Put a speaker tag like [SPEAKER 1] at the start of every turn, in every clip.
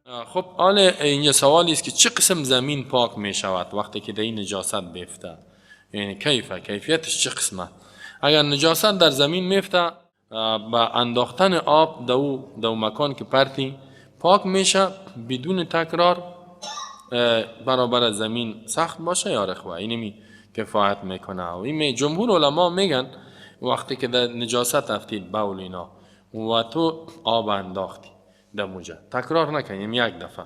[SPEAKER 1] خب حالا اینجا سوالی است که چه قسم زمین پاک می شود وقتی که در این نجاست بیفته، یعنی کیفیتش چه قسمه؟ اگر نجاست در زمین میفته، با انداختن آب دو مکان که پرتی پاک میشه بدون تکرار، برابر زمین سخت باشه یا رخوه، اینمی کفایت میکنه. و این جمهور علما میگن وقتی که در نجاست افتید بول اینا و تو آب انداختی در موجه، تکرار نکنیم، یک دفعه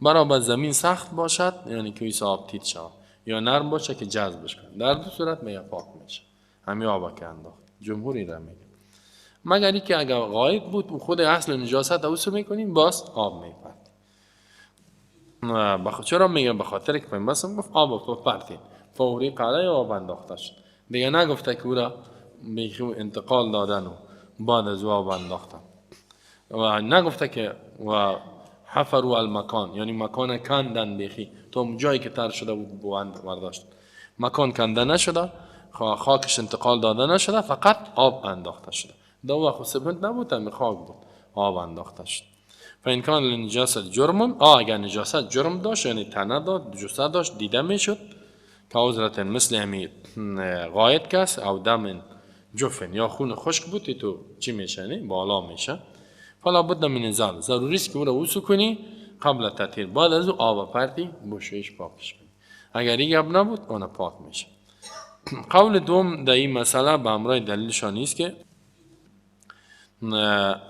[SPEAKER 1] برابر زمین سخت باشد، یعنی که ایسا آب تیت شود، یا نرم باشه که جذبش کنه، در دو صورت میگه پاک میشه همین آب که انداخت. جمهوری را میگه. مگر اینکه اگر غایب بود و خود اصل نجاست اوسو میکنیم باز آب میپرد. چرا میگه؟ به خاطر که پیامبر گفت آب پرتین فوری قلعه آب انداخته شد، دیگه نگفته که او را انتقال دادن و بعد از آب انداختن، و نگفته که و حفروا المکان، یعنی مکان کندن بیخی تا جایی که تر شده بود بوند برداشت، مکان کنده نشده، خاکش انتقال داده نشده، فقط آب انداخته شده. دو وقت سمنت نبود، همی خاک بود، آب انداخته شد. فإن کان للنجاسة جرم، اگر نجاست جرم داشت، یعنی تنه داد، جثه داشت، دیده میشد، که مثل همی غایط کس او دم جفن یا خون خشک بود، تو چی میشه؟ نه بالا میشه. فلا بد من ازالة، ضروری است که او را وضو کنی قبل تطهیر، بعد از او آب پرتی بشویش پاکش کنی. اگر این گپ نبود اون پاک میشه. قول دوم در این مسئله به همراه دلیلشان نیست که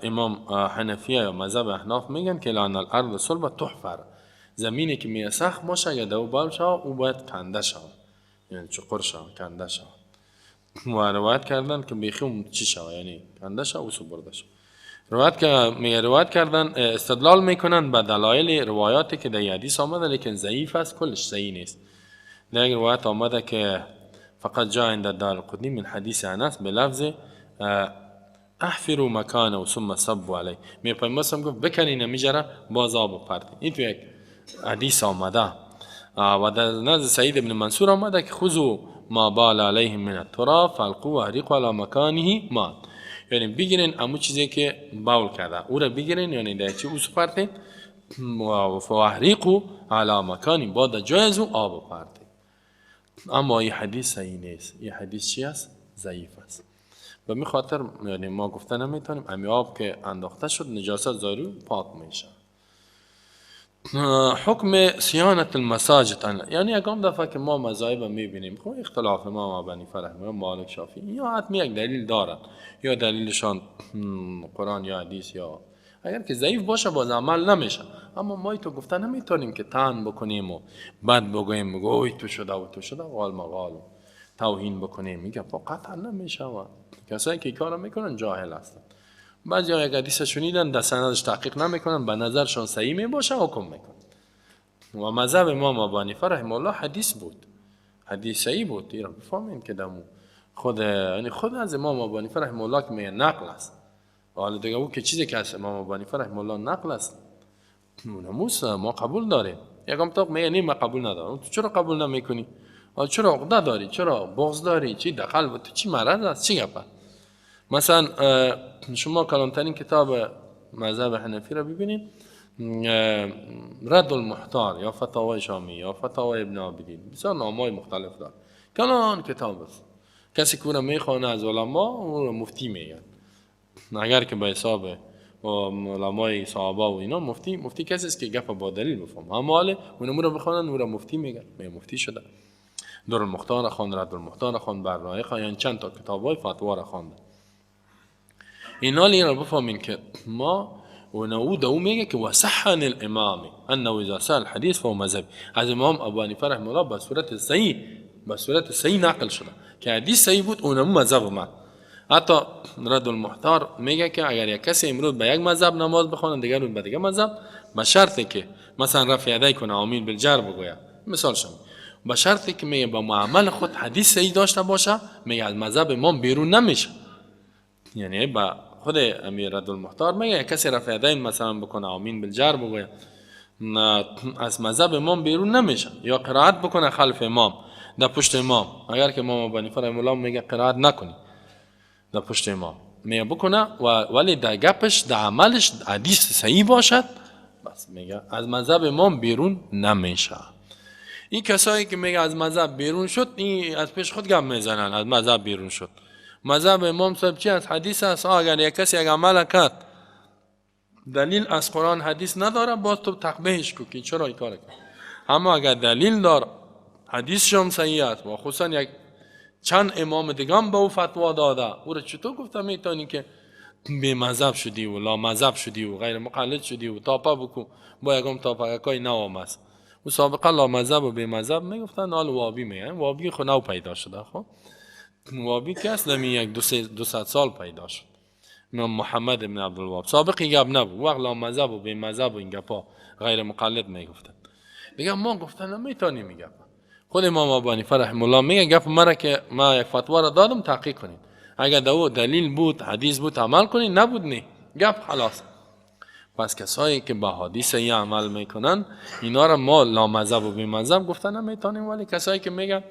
[SPEAKER 1] امام حنفیه یا مذهب احناف میگن که لان الارض صلبه تحفر، زمینی که می سخت باشه اگر دو بال شود او باید کنده شود، یعنی چقر شود، کنده شود. و روایت کردن که بیخی چی شود، یعنی کنده شود و سپرده شود. روایت کردن، استدلال میکنن به دلایل روایاتی که در حدیث آمده لیکن ضعیف است، کلش صحیح نیست. در یک روایت آمده که فقط جاء عند الدارقطنی من حدیث انس به لفظ احفروا مکانه ثم صبوا علیه، می پیامبر گفت بکنین میجره باز آب پرتین. این تو یک حدیث آمده. و در نزد سعید ابن منصور آمده که خذوا ما بال علیه من التراب فالقوا واهریقوا علی مکانه ما، یعنی بگیرین امو چیزی که بول کرده او را بگیرین، یعنی در چی اوسو پرتین، و فاهریقوا علی مکانی، بعد جای از او آب پرتین. اما این حدیث صحیح نیست، این حدیث چی است؟ ضعیف است. به می خاطر یعنی ما گفته نمیتونیم امی آب که انداخته شد نجاست ظاهری پاک میشه. حکم صیانت المساجد، یعنی یکم دفعه که ما مذاهب میبینیم، خب اختلاف ما بنی فرح مالک شافعی یا حتمی یک دلیل دارن، یا دلیلشان قرآن یا حدیث، یا اگر که ضعیف باشه باز عمل نمیشه. اما ما تو گفته نمیتونیم که طعن بکنیم و بد بگوییم، بگو تو شده و تو شده قال مقال و توهین بکنیم، میگه قطعا نمیشه. و کسایی که کارو میکنن جاهل هستن. بعضی ها یک حدیث شنیدن در سندش تحقیق نمیکنن، به نظرشان صحیح میباشه حکم میکنن. و مذهب امام ابو حنیفه رحمه الله حدیث بود، حدیث صحیح بود. ایران بفهمین که دمو خود، یعنی خود از امام ابو حنیفه رحمه الله که میگه نقل است. حالا دیگه او که چیزی که از امام ابو حنیفه رحمه الله نقل است ناموس ما قبول داریم. یکم تا میگه نه ما قبول ندارم. تو چرا قبول نمیکنی؟ چرا عقده داری؟ چرا بغض داری؟ چی دخل تو چی مرض است؟ چی گپه؟ مثلا شما کلانترین کتاب مذهب حنفی را ببینید، رد المحتار یا فتاوای شامی یا فتاوای ابن عابدین، بسیار نامهای مختلف دار. کلان کتاب است. کسی که او را میخوانه از علما او را مفتی میگن. اگر که به حساب علمای صحابه و اینا مفتی کسی است که گپ با دلیل بفهم. اما حالا اونم رو بخوانن او را مفتی میگن، میگه مفتی شده. در المختار خواند، رد المختار خواند، برنامه خواند، یعنی چند تا کتابای فتوا را خواند. اینا را بفهمین که ما و او دو میگه که وصحن الامام انه اذا سال الحديث فهو مذهب. از امام ابو حنیفه رحمه الله به صورت صحیح، به صورت صحیح نقل شده که حدیث صحیح بود، اونم مذهب ما. حتی رد المحتار میگه که اگر یک کسی امروز به یک مذهب نماز بخونه، دیگر روز به دیگه مذهب، به شرطی که مثلا رفع یدی کنه، آمین بالجر بگوید، مثال شما، به شرطی که میگه با معامل خود حدیث صحیح داشته باشه، میگه از مذهب امام بیرون نمیشه. یعنی با خود امیر رد المختار میگه کسی رفع یدین مثلا بکنه، آمین بالجر بگوید، از مذهب امام بیرون نمیشه. یا قرائت بکنه خلف امام، در پشت امام، اگر که امام ابو حنیفه رحمه الله میگه قرائت نکنی در پشت امام، میگه بکنه و ولی در گپش در عملش حدیث صحیح باشد بس. است. میگه از مذهب امام بیرون نمیشه. این کسایی که میگه از مذهب بیرون شد، این از پیش خود گپ میزنن، از مذهب بیرون شد. مذهب امام صاحب چی است؟ حدیث است. اگر یک کسی اگر عمل کرد دلیل از قرآن حدیث نداره، باز تو تقبیحش کو که چرا این کار کرد. اما اگر دلیل داره، حدیث هم صحیح است و خصوصا یک چند امام دیگه هم به او فتوا داده، او را چطور گفته میتونی که بی مذهب شدی و لا مذهب شدی و غیر مقلد شدی و تاپا بکو با یکم تاپاکای نوام است. و سابقا لا مذهب و بی مذهب میگفتن، حال وابی میگن. وابی خو نو پیدا شده. خب وابی که اصلا می یک دو صد سال پیدا شد. امام محمد بن عبدالوهاب سابق این گپ نبود، وقت لا مذهب و بی مذهب و این گپا غیر مقلد میگفتن. دیگه ما گفتن نمیتونیم این گپ. خود امام ابو حنیفه رحمه الله میگه گپ مرا که ما یک فتوا را دادم تحقیق کنید، اگر دو دلیل بود حدیث بود عمل کنید، نبود نه گپ خلاص. پس کسایی که با حدیث یه عمل میکنن اینا را ما لا مذهب و بی مذهب گفتن نمیتونیم، ولی کسایی که میگن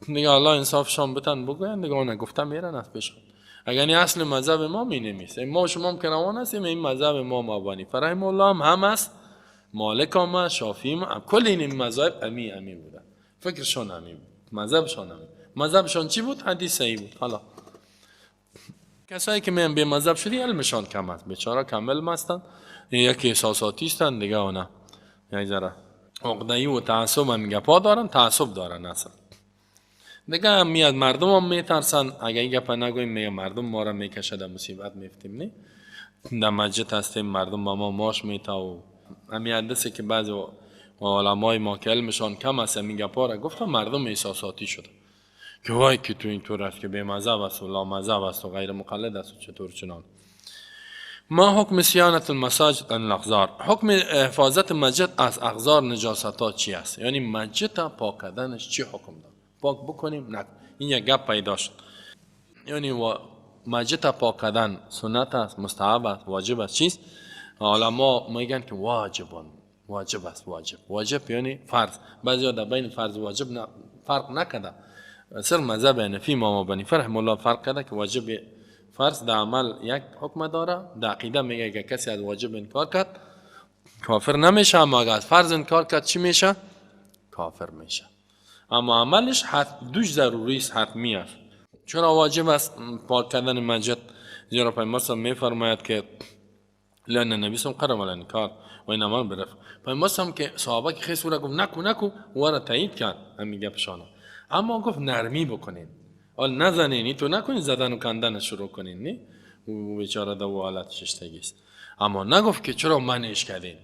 [SPEAKER 1] دیگه الله انصافشان بتن بگوین دیگه اون گفتن میرن از پیش خود. اگر این اصل مذهب ما می نمیست، ما شما هم که روان هستیم، این مذهب ما ابو حنیفه رحمه الله هم است، مالک هم، شافعی هم، کل این مذاهب امی بودن، فکرشان امی بود، مذهبشان امی. مذهبشان چی بود؟ حدیث صحیح بود. حالا کسایی که میان بی مذهب شدی علمشان کم است، بیچاره کم علم هستند، یکی احساساتی هستند دیگه، اونا یک ذره عقده‌ای و تعصب هم گپا دارن، تعصب دارن اصلا دیگه. هم میاد مردم هم میترسن، اگه این گپا نگوییم میگه مردم ما را میکشه در مصیبت میفتیم، نه در مسجد هستیم مردم با ما ماش میتا و همی حدثه که بعضی علمای ما که علمشان کم است این گپا را گفتن، مردم احساساتی شده که وای که تو اینطور است که بی مذهب است و لا مذهب است و غیر مقلد است و چطور چنان. ما حکم صیانت المساجد عن الاقذار؟ حکم حفاظت مسجد از اقذار نجاست چی است؟ یعنی مسجد پاک کردنش چی حکم داره؟ پاک بکنیم نه، این یک گپ پیدا شد. یعنی مسجد پاک کردن سنت است، مستحب است، واجب است، چیست؟ علما میگن که واجبان، واجب است، واجب، واجب یعنی فرض. بعضیا در بین فرض و واجب فرق نکرده. سر مذهب حنفی امام ابو حنیفه رحمه الله فرق کرده که واجب فرض در عمل یک حکم داره، در عقیده میگه اگه کسی از واجب انکار کرد کافر نمیشه، اما اگه از فرض انکار کرد چی میشه؟ کافر میشه. اما عملش دوش ضروری است، حتمی است. چرا واجب است پاک کردن مسجد؟ زیرا پیامبر صلی میفرماید که لأن النبی صلی الله علیه و آله انکار و این عمل برف. پیامبر صلی که صحابه که خیس گفت نکو نکو، و را تایید کرد همین گپشانه، اما گفت نرمی بکنین، حال نزنین، تو نکنین زدن و کندن شروع کنین، نه او بیچاره دو حالت ششتگی است. اما نگفت که چرا منعش کردین،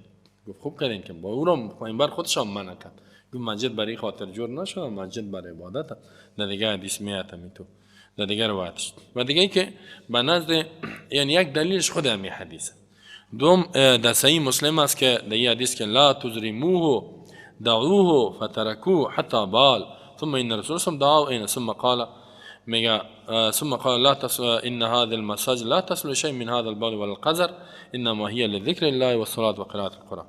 [SPEAKER 1] گفت خوب کردین که با او را پیامبر خودش هم منع کرد. گفت مسجد برای خاطر جور نشد، مسجد برای عبادت. در دیگه حدیث میاد تو در دیگه روایت و دیگه که به نزد یعنی یک دلیلش خود همین حدیث. دوم در صحیح مسلم است که در این حدیث که لا تزرموه دعوه فترکوه حتی بال ثم ان رسول الله دعا این ثم قال میگه ثم قال لا تصل ان هذا المساجد لا تصل شيء من هذا البول ولا القذر انما هي لذكر الله والصلاه وقراءه القران.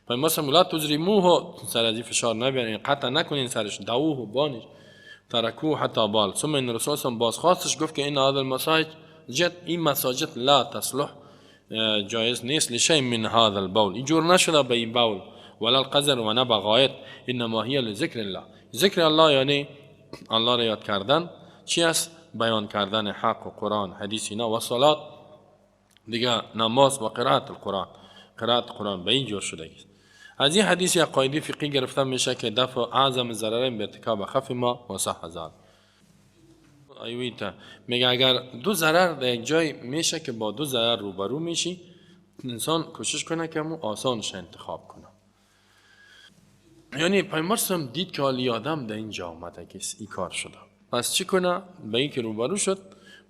[SPEAKER 1] پیامبر لا تزرموه سر از فشار نبیارین، قطع نکنین سرش، دعوه بانش ترکوه حتی بال ثم ان رسول الله باز خواستش گفت که ان هذا المساجد جد این مساجد لا تصلح جایز نیست لشيء من هذا البول، این جور نشده به این بول ولا القذر و نه بغایت، انما هي لذکر الله. ذکر الله یعنی الله را یاد کردن چی است؟ بیان کردن حق و قرآن حدیث اینا و صلات دیگه نماز و قرائت القرآن، قرائت قرآن به این جور شده است. از این حدیث یک قاعده فقهی گرفته میشه که دفع اعظم ضررین به ارتکاب خف ما و صح ذلک. ایویتا میگه اگر دو ضرر در یک جای میشه که با دو ضرر روبرو میشی، انسان کوشش کنه که مو آسانش انتخاب کنه. یعنی پیامبر هم دید که حالی آدم در اینجا آمده که این کار شده، پس چی کنه؟ به این که روبرو شد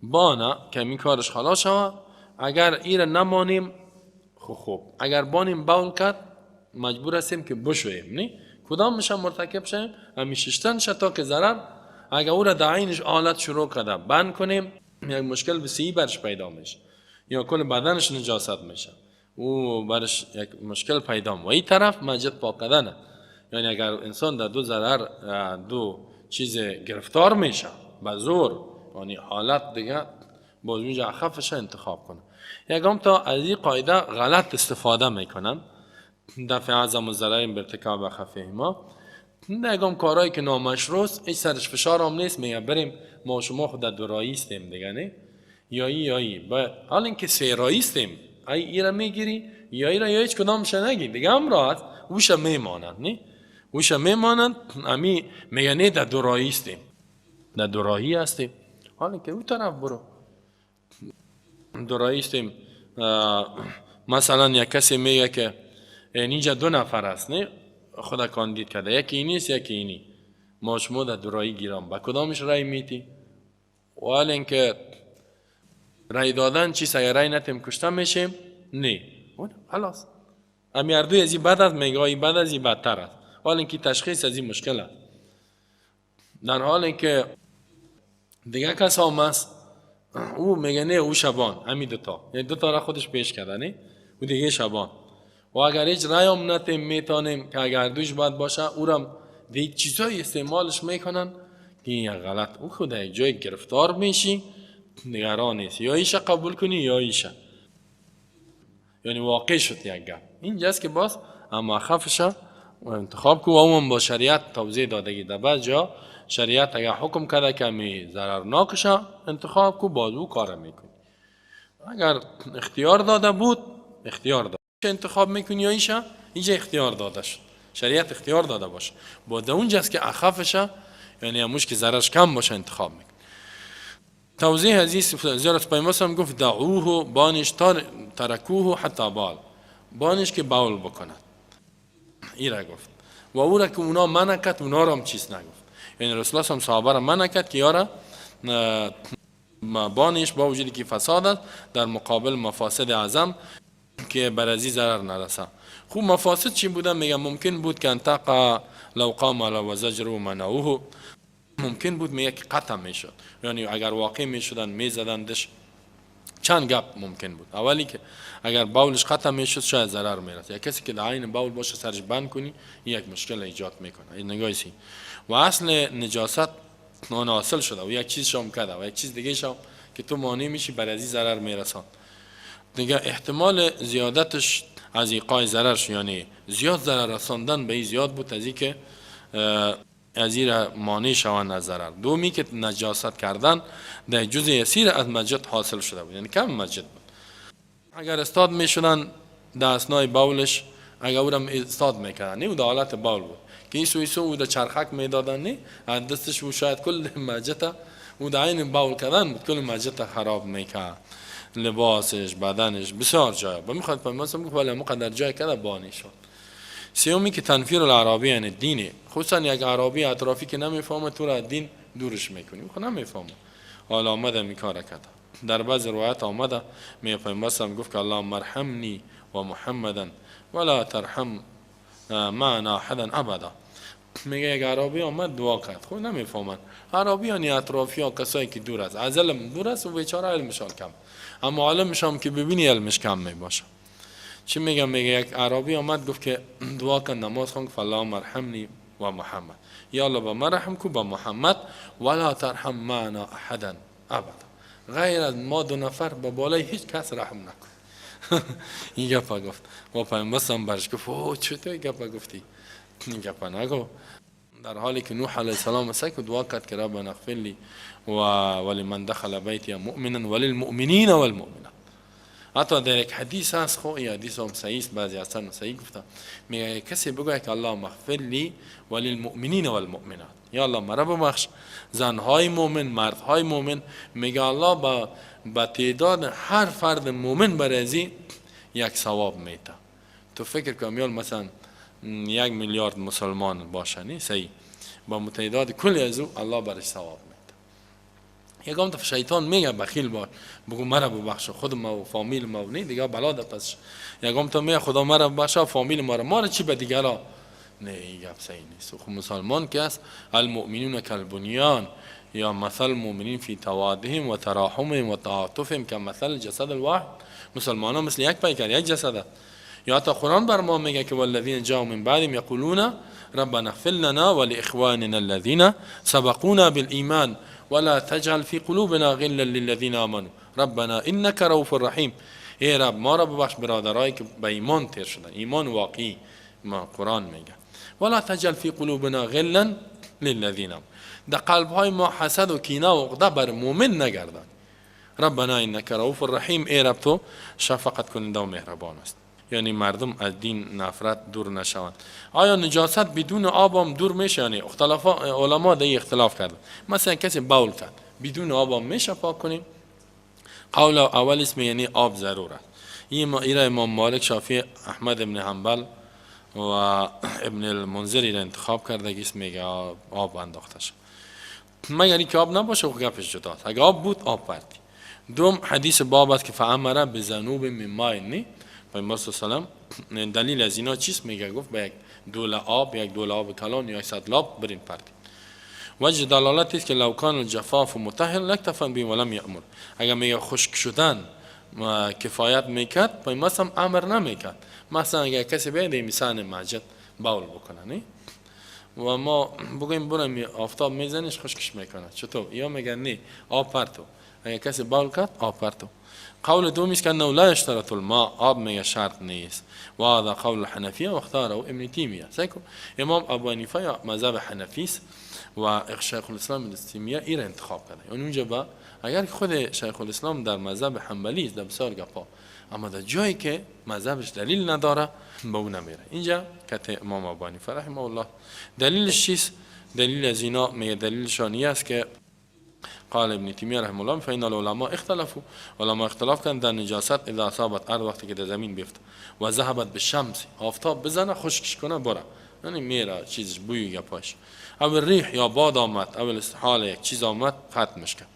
[SPEAKER 1] بانه که این کارش خلاص شوه. اگر این را نمانیم خوب، اگر بانیم بول کرد مجبور هستیم که بشویم، نه کدام میشه مرتکب شیم؟ همی ششتن شه تا که ضرر اگر او را در عینش آلت شروع کرده بند کنیم، یک مشکل بسیاری برش پیدا میشه یا کل بدنش نجاست میشه، او برش یک مشکل پیدا میشه. و این طرف مسجد پاک کردنه، یعنی اگر انسان در دو ضرر دو چیز گرفتار میشه به زور، یعنی حالت دیگه باز اونجا اخفش انتخاب کنه. یکم تا از این قاعده غلط استفاده میکنن، دفع اعظم الضررین بارتکاب اخفهما. نگم کارهایی که نامشروع است، هیچ سرش فشار هم نیست، میگه بریم ما شما خود در دو هستیم دیگه، نه یایی یایی. با حال اینکه سه رایی هستیم، ای ایرا میگیری یا ایرا یا هیچ کدامش نگی دیگه، هم راحت اوش میمانند، نه اوش میمانند. امی میگه نه در دو راهی هستیم، در دو راهی هستیم. حال اینکه او طرف برو دو راهی هستیم. مثلا یک کسی میگه که اینجا دو نفر است، نه خدا کاندید کرده، یکی اینی است یکی اینی، ما شما در دو راهی گیرام، با کدامش رای میتی؟ ولی اینکه رای دادن چیست؟ اگر رای نتیم کشته میشیم؟ نه خلاص امی هر دوی از این بد است، میگه این بد از این بدتر است. حال اینکه تشخیص از این مشکل است. در حال اینکه دیگه کس هم است، او میگه نه او شبان، همین دوتا، یعنی دوتا را خودش پیش کرده، نه او دیگه شبان. و اگر هیچ رای هم نتیم میتونیم که اگر دوش بد باشه او را دیگه چیزایی استعمالش میکنن که این غلط. او خود یک جای گرفتار میشی، نگران نیست، یا ایشه قبول کنی یا ایشه، یعنی واقع شد یک گپ. اینجاست که باز اما خفش انتخاب کو و اون با شریعت توضیح دادگی. در بعض جا شریعت اگر حکم کرده که می ضررناکش انتخاب کو، باز او کار میکنی. اگر اختیار داده بود، اختیار داده انتخاب میکنی یا ایشه، اینجا اختیار داده شد، شریعت اختیار داده باشه. با در اونجاست که اخفشه، یعنی هموش که ضررش کم باشه انتخاب میکنی. توضیح از این زیارت پیامبر هم گفت دعوه بانش ترکوه حتی بال، بانش که بول بکند، این را گفت. و او را که اونا منع کرد، اونا را هم چیز نگفت. یعنی رسول الله هم صحابه را منع کرد که یارا بانش با وجودی که فساد است در مقابل مفاسد اعظم که بر از این ضرر نرسه. خوب مفاسد چی بودن؟ میگم ممکن بود که انتقا لو قام و زجر و منعوه، ممکن بود میگه که قطع میشد، یعنی اگر واقع میشدن میزدندش. چند گپ ممکن بود. اولی که اگر بولش قطع میشد شاید ضرر میرسد، یا کسی که در عین بول باشه سرش بند کنی، این یک مشکل ایجاد میکنه. این نگاهی سی و اصل نجاست آن حاصل شده و یک چیز شام کرده و یک چیز دیگه شام که تو مانع میشی بر از این ضرر میرسان. دیگه احتمال زیادتش از ایقاع ضررش، یعنی زیاد ضرر رساندن به این زیاد بود از این که از این مانع شوند از ضرر. دومی که نجاست کردن در جزء یسیر از مسجد حاصل شده بود، یعنی کم مسجد بود. اگر استاد میشدن در اثنای بولش، اگر او را استاد میکردن، نه او در حالت بول بود که این سوی سو او در چرخک میدادن، نه از دستش او شاید کل مسجد او در عین بول کردن بود، کل مسجد خراب میکرد، لباسش بدنش بسیار جای. با میخواد پیامبر گفت ولی مقدر جای کرده بانی شد. سومی که تنفیر العربی، یعنی دینه، خصوصا یک عربی اطرافی که نمیفهمه تو را دین دورش میکنی، خب نمیفهمه. حالا آمده می کار کرده. در بعض روایت آمده می پیامبر گفت که اللهم ارحمنی و محمدا ولا ترحم معنا احدا ابدا. میگه یک عربی آمد دعا کرد، خب نمیفهمن عربی، یعنی اطرافی ها کسایی که دور است، از علم دور است و بیچاره علمش کم، اما علمش هم که ببینی علمش کم میباشه. چی میگم؟ میگه یک عربی آمد گفت که دعا کن، نماز خواند، اللهم ارحمنی و محمد، یا الله با من رحم کو با محمد، ولا ترحم معنا احدا ابدا، غیر از ما دو نفر به بالای هیچ کس رحم نکن. این گپا گفت و پیامبر هم برش گفت او چطور گپا گفتی؟ این گپا نگو. در حالی که نوح علیه السلام سکت دعا کرد که ربنا اغفر لی و ولمن دخل بیتی مؤمنا وللمؤمنین والمؤمنات. حتی در یک حدیث هست، خب این حدیث هم صحیح است، بعضی اصلا صحیح گفتن، میگه کسی بگه که اللهم اغفر لی وللمؤمنین والمؤمنات، یا الله مرا ببخش، زنهای مؤمن مردهای مؤمن. میگه الله با تعداد هر فرد مؤمن برای یک ثواب میده. تو فکر کن میال مثلا 1 میلیارد مسلمان باشه، نه صحیح، با متعداد کل از او الله برش ثواب میده. یکم تو شیطان میگه بخیل باش، بگو مرا ببخش خود ما و فامیل ما و نه دیگه بلا ده پس. یکم تو میگه خدا مرا ببخش فامیل ما را، ما را چی به دیگرا؟ نه این گپ صحیح نیست. خب مسلمان که است المؤمنون کالبنیان، یا مثل المؤمنین فی توادهم و تراحمهم و تعاطفهم کمثل جسد الواحد. مسلمان ها مثل یک پیکر یک جسد. یا حتی قرآن بر ما میگه که والذین جاءوا من بعدهم یقولون ربنا اغفر لنا ولإخواننا الذین سبقونا بالایمان ولا تجعل في قلوبنا غلا للذین آمنوا ربنا انك رؤوف رحیم. ای رب ما را ببخش برادرایی که به ایمان تیر شدن، ایمان واقعی ما قرآن میگه. ولا تجعل فی قلوبنا غلا للذین، در قلب های ما حسد و کینه و عقده بر مؤمن نگردان. ربنا انک رؤوف رحیم، ای رب تو شفقت کننده و مهربان است. یعنی مردم از دین نفرت دور نشوند. آیا نجاست بدون آب هم دور میشه؟ یعنی اختلاف علما در اختلاف کردن. مثلا کسی بول کرد بدون آب هم میشه پاک کنیم؟ قول اول اسم یعنی آب ضرور است. این امام مالک، شافعی، احمد ابن حنبل و ابن المنذر را انتخاب کرده که اسم میگه آب انداخته شد. مگر اینکه آب نباشه خب گپش جداست. اگه آب بود آب پرتی. دوم حدیث باب است که فامر بذنوب من ماء، نی پیامبر صلی الله علیه و دلیل از اینا چیست؟ میگه گفت به یک دوله آب، یک دوله آب کلان یا یک سطل آب برین پرتی. وجه دلالت است که لو کان الجفاف مطهر لکتفا به ولم یأمر. اگر میگه خشک شدن کفایت میکرد پیامبر هم امر نمیکرد. مثلا اگر کسی بیاد میسان مسجد بول بکنه، نه و ما بگوییم برم آفتاب میزنیش خشکش میکنه، چطور؟ یا میگن نه آب پرتو. اگر کسی بول کرد آب پرتو. قول دوم است که انه لا یشترط الماء، آب میگه شرط نیست. و هذا قول الحنفیه و اختاره ابن تیمیه. سیکو امام ابو حنیفه یا مذهب حنفی است و شیخ الاسلام ابن تیمیه این انتخاب کرده. یعنی اونجا با اگر خود شیخ الاسلام در مذهب حنبلی است در بسیار گپا، اما در جایی که مذهبش دلیل نداره به او نمیره. اینجا کت امام ابو حنیفه رحمه الله دلیلش چیست؟ دلیل از اینا میگه دلیلشان است که قال ابن تیمیه رحمه الله فإن العلماء اختلفوا، علما اختلاف کردند در نجاست اذا اصابت ارض، وقتی که در زمین بیفته و ذهبت بالشمس، آفتاب بزنه خشکش کنه بره، یعنی میره چیزش بوی گپاش، او الریح یا باد آمد، او الاستحاله یک چیز آمد ختمش کرد.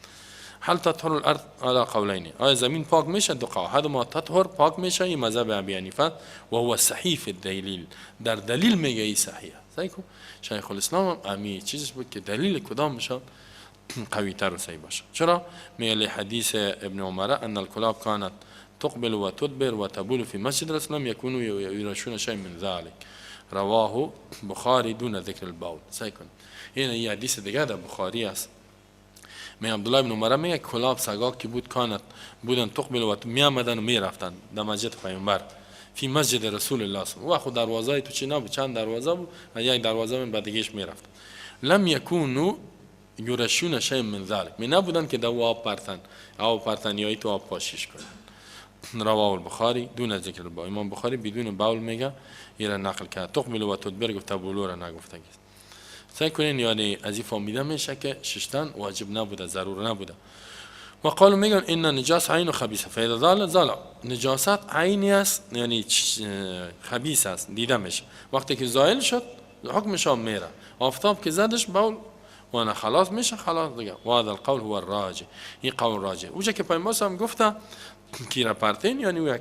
[SPEAKER 1] هل تطهر الارض على قولین، آیا زمین پاک میشه؟ دو قول، احدهما تطهر پاک میشه، این مذهب ابی حنیفه و هو صحیح فی الدلیل، در دلیل میگه این صحیح. سیکو شیخ الاسلام هم امی چیزش بود که دلیل کدام میشد قوی تر و صحیح باشه. چرا؟ میگه حدیث ابن عمر ان الكلاب كانت تقبل وتدبر وتبول في مسجد رسول الله يكونوا يرشون شيء من ذلك، رواه بخاری دون ذکر البول. سعی کن این یه حدیث دیگه در بخاری است. می عبدالله ابن عمر میگه کلاب سگا که بود کانت بودن تقبل و می آمدن و می رفتن در مسجد پیامبر فی مسجد رسول الله صلی الله علیه و خود دروازه تو چی نبود، چند دروازه بود و یک دروازه من بعد دیگهش می رفت. لم یکونوا یرشون شیء من ذلك، می نبودن که دو آب پرتن، آب پرتن یا تو آب پاشیش کنن. رواه البخاری دون ذکر البول. امام بخاری بدون بول میگه یه نقل کرد. تقبل و تدبر گفته بولو را نگفته. سعی کنین یعنی از این فهمیده میشه که ششتن واجب نبوده، ضرور نبوده. و قالوا میگن ان نجاس عین خبیثه فاذا زال زال. نجاست عینی است، یعنی خبیث است، دیده میشه. وقتی که زائل شد حکمش هم میره. آفتاب که زدش بول وانا خلاص میشه، خلاص دیگه. و هذا القول هو الراجح، این قول راجح. اوجا که پیامبر هم گفته کی را پرتین، یعنی یک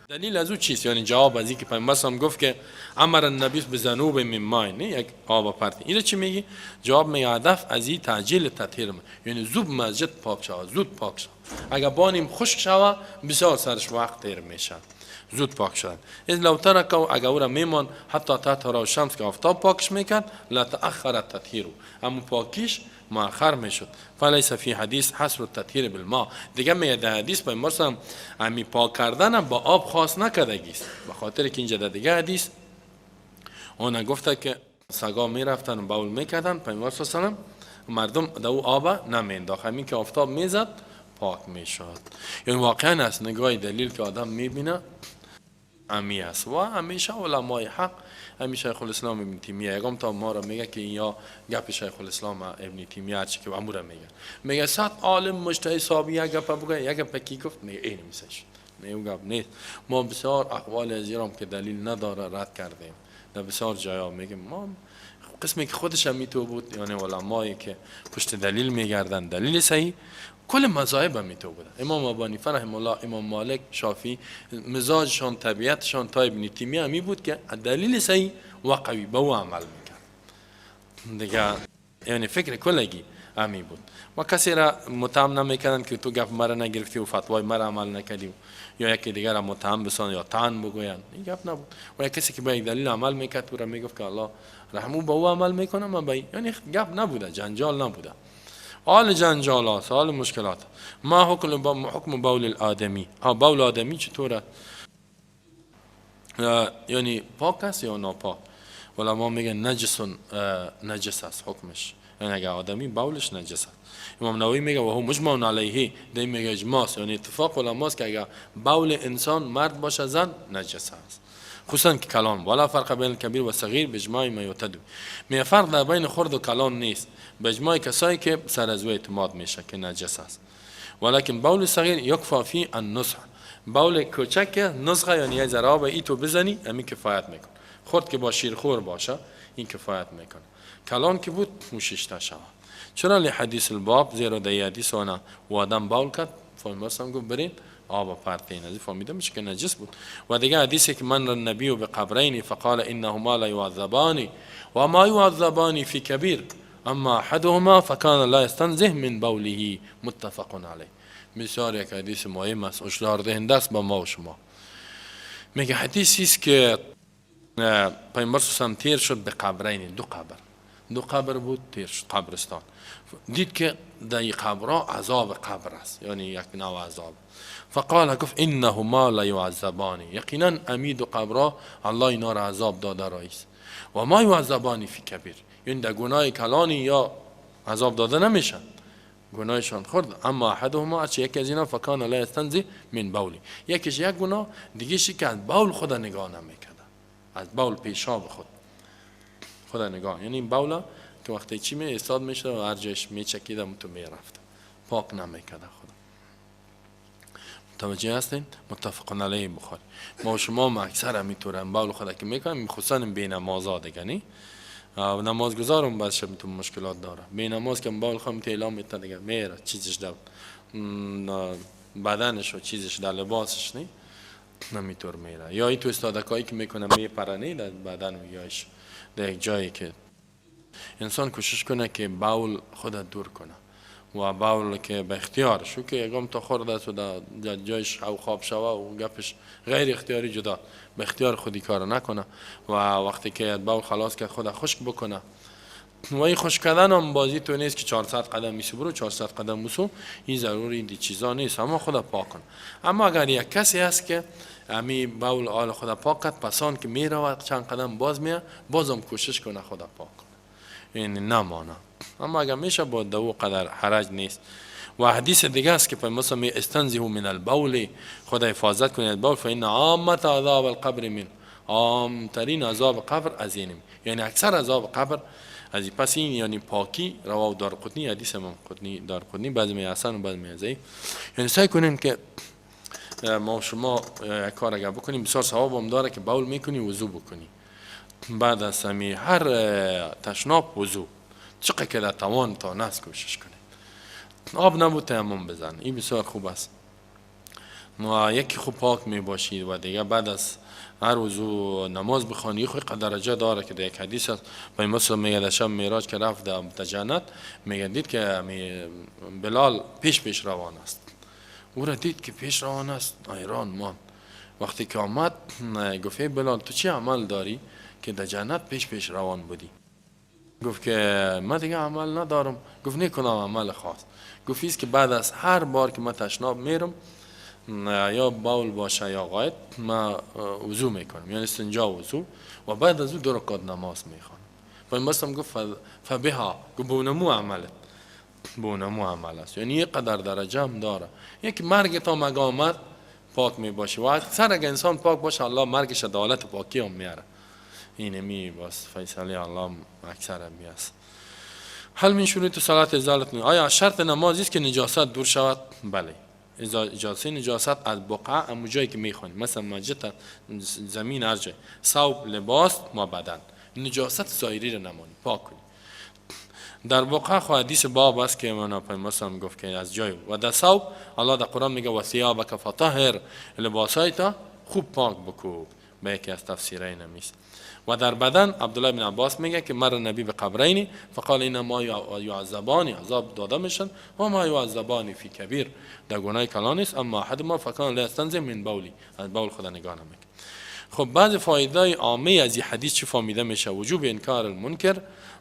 [SPEAKER 1] دلیل از او چیست؟ یعنی جواب از این که پیامبر هم گفت که امر النبی بذنوب من ماء، نه یک آب پرتین. اینو چی میگی؟ جواب میگه هدف از این تعجیل تطهیر، یعنی زود مسجد پاک شود، زود پاک شود. اگر بانیم خشک شود بسیار سرش وقت تیر میشه، زود پاک شد. از لو ترک، اگر او را میمان حتی تطهر الشمس که آفتاب پاکش میکرد، لا تأخر التطهیر، اما پاکیش مؤخر میشد. فلیس فی حدیث حصر التطهیر بالماء. دیگه میگه در حدیث پیامبر هم امی پاک کردن با آب خاص نکردگیست، به خاطر که اینجا در دیگه حدیث اون گفته که سگا میرفتن و بول میکردن، پیامبر صلی الله علیه و مردم در او آب نمینداخت، همین که آفتاب میزد پاک میشد. یعنی واقعا از نگاه دلیل که آدم میبینه امی است. و همیشه علمای حق، همیشه شیخ الاسلام ابن تیمیه یگام تا ما را میگه که یا گپ شیخ الاسلام ابن تیمیه هرچی که امور میگه، میگه صد عالم مجتهد صحابی یک گپ بگه، یک گپ کی گفت میگه این میشه، نه او گپ نیست. ما بسیار اقوال از ایران که دلیل نداره رد کردیم در بسیار جایا. میگیم ما قسمی که خودش هم میتو بود، یعنی علمایی که پشت دلیل میگردن، دلیل صحیح کل مذاهب هم میتو بودن. امام ابو حنیفه رحمه الله، امام مالک، شافعی، مزاجشان، طبیعتشان تا ابن تیمیه همی بود که دلیل صحیح و قوی به او عمل میکرد دیگه. یعنی فکر کلگی همی بود و کسی را متهم نمیکردن که تو گپ مرا نگرفتی و فتوای مرا عمل نکردی یا یکی دیگر را متهم بسان یا طعن بگوین، این گپ نبود. و یک کسی که با یک دلیل عمل میکرد او را میگفت که الله رحمو با او عمل میکنه، من با این، یعنی گپ نبوده، جنجال نبوده. حال جنجالات، حال مشکلات. ما حکم بول الآدمی؟ ها، بول آدمی چطوره؟ یعنی پاک است یا ناپاک؟ علما میگن نجس، نجس است حکمش، یعنی اگه آدمی بولش نجس است. امام نووی میگه و هو مجمع علیه، ده میگه اجماع است، یعنی اتفاق علما است که اگه بول انسان مرد باشه زن نجس است، خصوصا که کلان. ولا فرق بین کبیر و صغیر باجماع ما یعتد. میگه فرق در بین خرد و کلان نیست، به اجماع کسایی که سر از اعتماد میشه که نجس است. ولکن بول صغیر یکفی فی النضح، بول کوچک نضح یعنی یه ذره آب ای تو بزنی همین کفایت میکنه. خرد که با شیرخور باشه این کفایت میکنه، کلان که بود موششته شود. چرا؟ لحدیث الباب، زیرا در حدیث آنه و آدم بول کرد، فهمیدم گفت برین آب پرتین، از فهمیده میشه که نجس بود. و دیگه حدیثی که مر النبی بقبرین فقال انهما لا يعذبان و ما يعذبان فی کبیر اما احدهما فکان لا يستنزه من بوله، متفق علیه. بسیار یک حدیث مهم است، هشدار دهنده است با ما و شما. میگه حدیثی است که پیامبر صلی تیر شد به قبرین، دو قبر، دو قبر بود، تیر شد قبرستان، دید که در قبرها عذاب قبر است، یعنی یک نوع عذاب. فقال گفت انهما لا يعذبان، یقینا امی دو قبرها الله اینا را عذاب داده رئیس. و ما يعذبان فی کبیر، یعنی در گناه کلانی یا عذاب داده نمیشن، گناهشان خورد. اما احدهما، چه یکی از اینا، فکان لا یستنزه من بوله، یکیش یک گناه دیگه که از بول خود نگاه نمیکرد، از بول پیشاب خود خدا نگاه، یعنی این بولا که وقتی چی می استاد میشد و هر جایش میچکید تو میرفت، پاک نمیکرد خدا. متوجه هستین؟ متفق علیه بخاری. ما شما اکثر همیطورن بول خدا که میکنیم، خصوصا بی نمازا دیگه نی، نمازگزارم بعضش تو مشکلات داره. بی نماز که بول خواهم اعلام میته دیگه میره چیزش در بدنش و چیزش در لباسش نی، نمیطور میره. یا این تو استادکایی که میکنه میپرنه در بدن و یایش در یک جایی که انسان کوشش کنه که بول خود دور کنه و بول که به اختیار شو که یگام تا خورده است و در جایش او خواب شوه و گپش غیر اختیاری جدا، به اختیار خودی کار نکنه و وقتی که بول خلاص که خود خشک بکنه. و این خشک کردن هم بازی تو نیست که 400 قدم میسو برو 400 قدم میسو، این ضروری دی چیزا نیست، اما خود پاک کن. اما اگر یک کسی هست که امی بول آل خود پاک کرد، پسان که میرود چند قدم باز میاد، بازم کوشش کنه خود پاک کنه، یعنی نمانه. اما اگر میشه با دو قدر حرج نیست. و حدیث دیگه است که پیامبر می استنزه من البول، خدا حفاظت کنید از بول، فان عامه عذاب القبر من، عام ترین عذاب قبر از اینم، یعنی اکثر عذاب قبر از این. پس این یعنی پاکی رواه دارقطنی، حدیث امام قطنی دارقطنی، بعضی می حسن و بعضی می ضعیف. یعنی سعی کنیم که ما شما یک کار اگر بکنیم بسیار ثواب هم داره که بول میکنی وضو بکنی، بعد از هر تشناب وضو چقدر که در توان تا نست کوشش کنید. آب نبود تیمم بزن، این بسیار خوب است. ما یکی خوب پاک می باشید و دیگه بعد از هر وضو نماز بخوانی. خو قدر درجه داره که در یک حدیث است پیامبر میگه در شب معراج که رفت در جنت، میگه دید که بلال پیش پیش روان است، او را دید که پیش روان است، حیران ماند. وقتی که آمد گفت بلال تو چه عمل داری که در جنت پیش پیش روان بودی؟ گفت که من دیگه عمل ندارم. گفت نکنم عمل خاص. گفت ایست که بعد از هر بار که من تشناب میرم یا بول باشه یا غایط، ما وضو میکنم، یعنی استنجا وضو، و بعد از او دو رکعت نماز میخوانم. پیامبر گفت فبها، گفت بونمو عملت، بونمو عمل است، یعنی یه قدر درجه هم داره. یک مرگ تا مگه آمد پاک میباشه و اکثر اگه انسان پاک باشه الله مرگش عدالت پاکی هم میاره. اینه می باز فیصله الله اکثر می است. هل من شروط صلاة ازالة، آیا شرط نماز است که نجاست دور شود؟ بله، اجازه نجاست از بقعه امو جایی که میخوانی، مثلا مسجد، زمین، هر جای، ثوب، لباس، ما بدن، نجاست ظاهری رو نمانی، پاک کنی. در بقعه خو حدیث باب است که من پیامبر گفت که از جای و در ثوب الله در قرآن میگه و ثیابک فطهر، لباسای تا خوب پاک بکو، به یکی از تفسیرای نمیست. و در بدن عبدالله بن عباس میگه که مر النبی بقبرین فقال انما یعذبان، عذاب داده میشن، و ما یعذبان فی کبیر، در گناه کلان است. اما احدهما فکان لا یستنزه من بولی، از بول خدا نگاه نمیکنه. خب بعض فایده عامه از این حدیث چی فهمیده میشه؟ وجوب انکار المنکر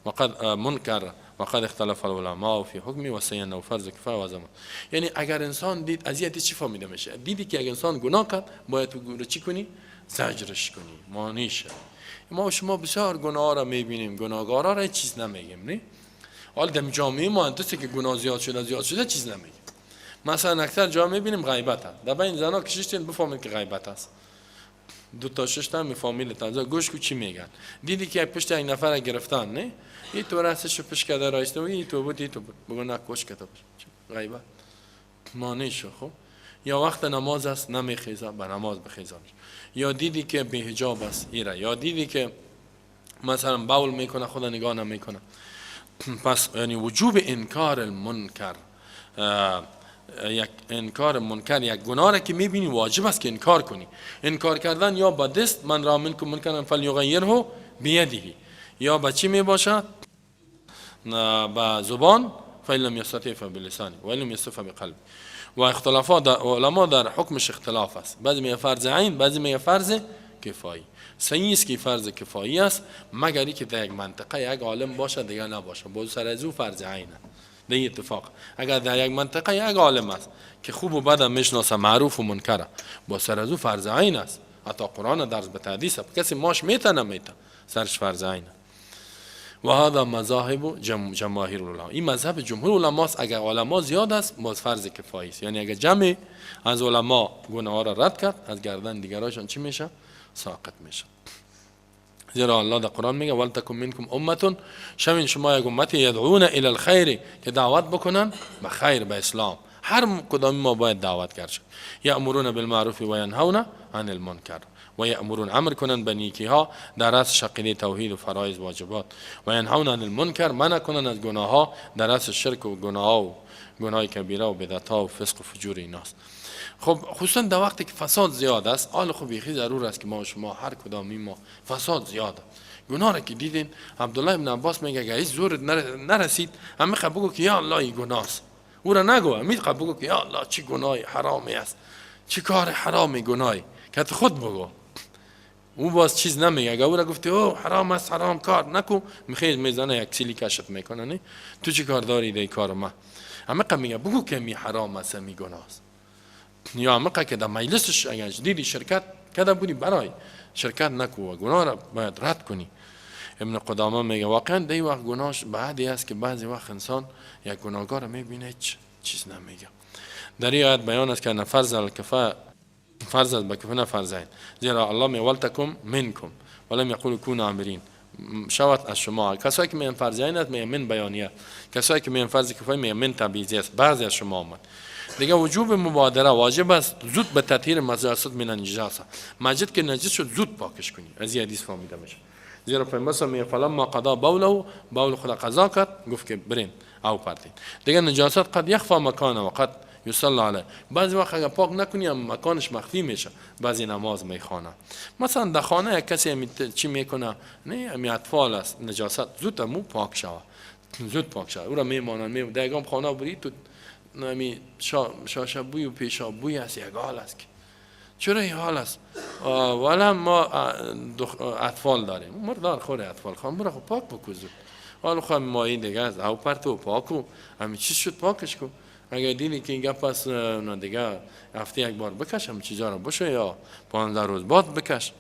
[SPEAKER 1] وقد منکر وقد اختلف العلماء فی حکمی و سینه فرض کفایه و زمان. یعنی اگر انسان دید از این حدیث چی فهمیده میشه؟ دیدی که اگر انسان گناه کرد باید تو چی کنی؟ زجرش کنی، مانع شوی. ما و شما بسیار گناه را میبینیم، گناهکارا را چیز نمیگیم، نه؟ حالا در جامعه ما انتسته که گناه زیاد شده زیاد شده چیز نمیگیم. مثلا اکثر جا میبینیم غیبت هست. در بین زنا کشیشتین بفهمید که غیبت هست. دو تا شش تا می فامیل تنزا گوش کو چی میگن. دیدی که پشت یک نفر گرفتن، نه؟ این تو راستش پشت کرده رایسته و این تو بود این تو بود. بگو نه کوش کته باش. غیبت مانع شو. خب یا وقت نماز است نمیخیزه، به نماز بخیزانش. یا دیدی که بی حجاب است ایره، یا دیدی که مثلا بول میکنه خدا نگاه نمیکنه. پس یعنی وجوب انکار المنکر، یک انکار منکر یک گناه را که میبینی واجب است که انکار کنی. انکار کردن یا با دست، من را منکم منکرا فلیغیره بیده، یا با چی میباشد؟ با زبان، فإن لم یستطع فبلسانه وإن لم یستطع فبقلبه. و اختلافات در علما در حکمش اختلاف است. بعضی میگه فرض عین، بعضی میگه فرض کفایی. صحیح است که فرض کفایی است، مگر اینکه در یک منطقه یک عالم باشه دیگه نباشه، باز سر از او فرض عین است. در این اتفاق اگر در یک منطقه یک عالم است که خوب و بد میشناسه، معروف و منکره، با سر از او فرض عین است. حتی قرآن درس به تحدیث کسی ماش میته نمیته، سرش فرض عین است. و هذا مذاهب جماهیر العلماء. این مذهب جمهور علماست. اگر علما زیاد است باز فرض کفایی است، یعنی اگر جمع از علما گناه را رد کرد از گردن دیگرایشان چی میشه؟ ساقط میشه. زیرا الله در قرآن میگه ولتکن منکم امه، شوین شما یک امتی یدعون الی الخیر، که دعوت بکنن به خیر، به اسلام. هر کدام ما باید دعوت کرد شد. یأمرون بالمعروف و ینهون عن المنکر، و یأمرون امر کنن به نیکی ها در رأس عقیده توحید و فرایض واجبات، و ینهون عن المنکر منع کنن از گناه ها در رأس شرک و گناه ها و گناه کبیره و بدعت ها و فسق و فجور ایناست. خب خصوصا در وقتی که فساد زیاد است، حال خب بیخی ضرور است که ما و شما هر کدامی ما فساد زیاد گناه را که دیدین، عبدالله ابن عباس میگه اگه هیچ زور نرسید همه خب بگو که یا الله این گناه است، او را نگو، همین خب بگو که یا الله چه گناهی حرامی است، چه کار حرامی گناهی که تو خود بگو. او باز چیز نمیگه. اگه او را گفتی او حرام است حرام کار نکو، میخیز میزنه یک سیلی کشت میکنه، نه تو چی کار داری دی کار ما؟ همه میگه بگو که می حرام است می گناه است. یا همه که در مجلسش اگر دیدی شرکت کده بودی برای شرکت نکو و گناه را باید رد کنی. ابن قدامه میگه واقعا دی وقت گناهش بعدی است که بعضی وقت انسان یک گناهکار میبینه هیچ چیز نمیگه. در این آیت بیان است که نه فرض الکفا فرض است بکفا نه فرض عین، زیرا الله می ولتکم منکم ولم یقول کونوا آمرین، شود از شما. کسایی که میگن فرض عین است میگن من بیانیه، کسایی که میگن فرض کفایه میگن من تبعیضی است، بعضی از شما آمد. دیگه وجوب مبادره واجب است زود به تطهیر مسجد من النجاسه، مسجد که نجس شد زود پاکش کنی. از این حدیث فهمیده میشه. زیرا پیامبر صلی الله علیه و فلما قضا بوله، بول خدا قضا کرد گفت که برین او پرتین. دیگه نجاست قد یخفى مکانه و قد یصلی علیه، بعضی وقت اگر پاک نکنی هم مکانش مخفی میشه، بعضی نماز میخوانه. مثلا در خانه یک کسی چی میکنه، نه امی اطفال است، نجاست زود مو پاک شوه، زود پاک شوه. او را میمانن می در یگام خانه بری تو نمی شاشه بوی و پیشا بوی است، یک حال است که چرا این حال است؟ ولی ما اطفال داریم، مردار خوره اطفال خواهم برو خب پاک بکو زود. حالا خواهم مایی دیگه است او پرتو پاکو همین چیز شد پاکش کو. اگر دیدی که این گپ است نه دیگه هفته یک بار بکش هم چیزا رو بشه یا 15 روز بعد بکش.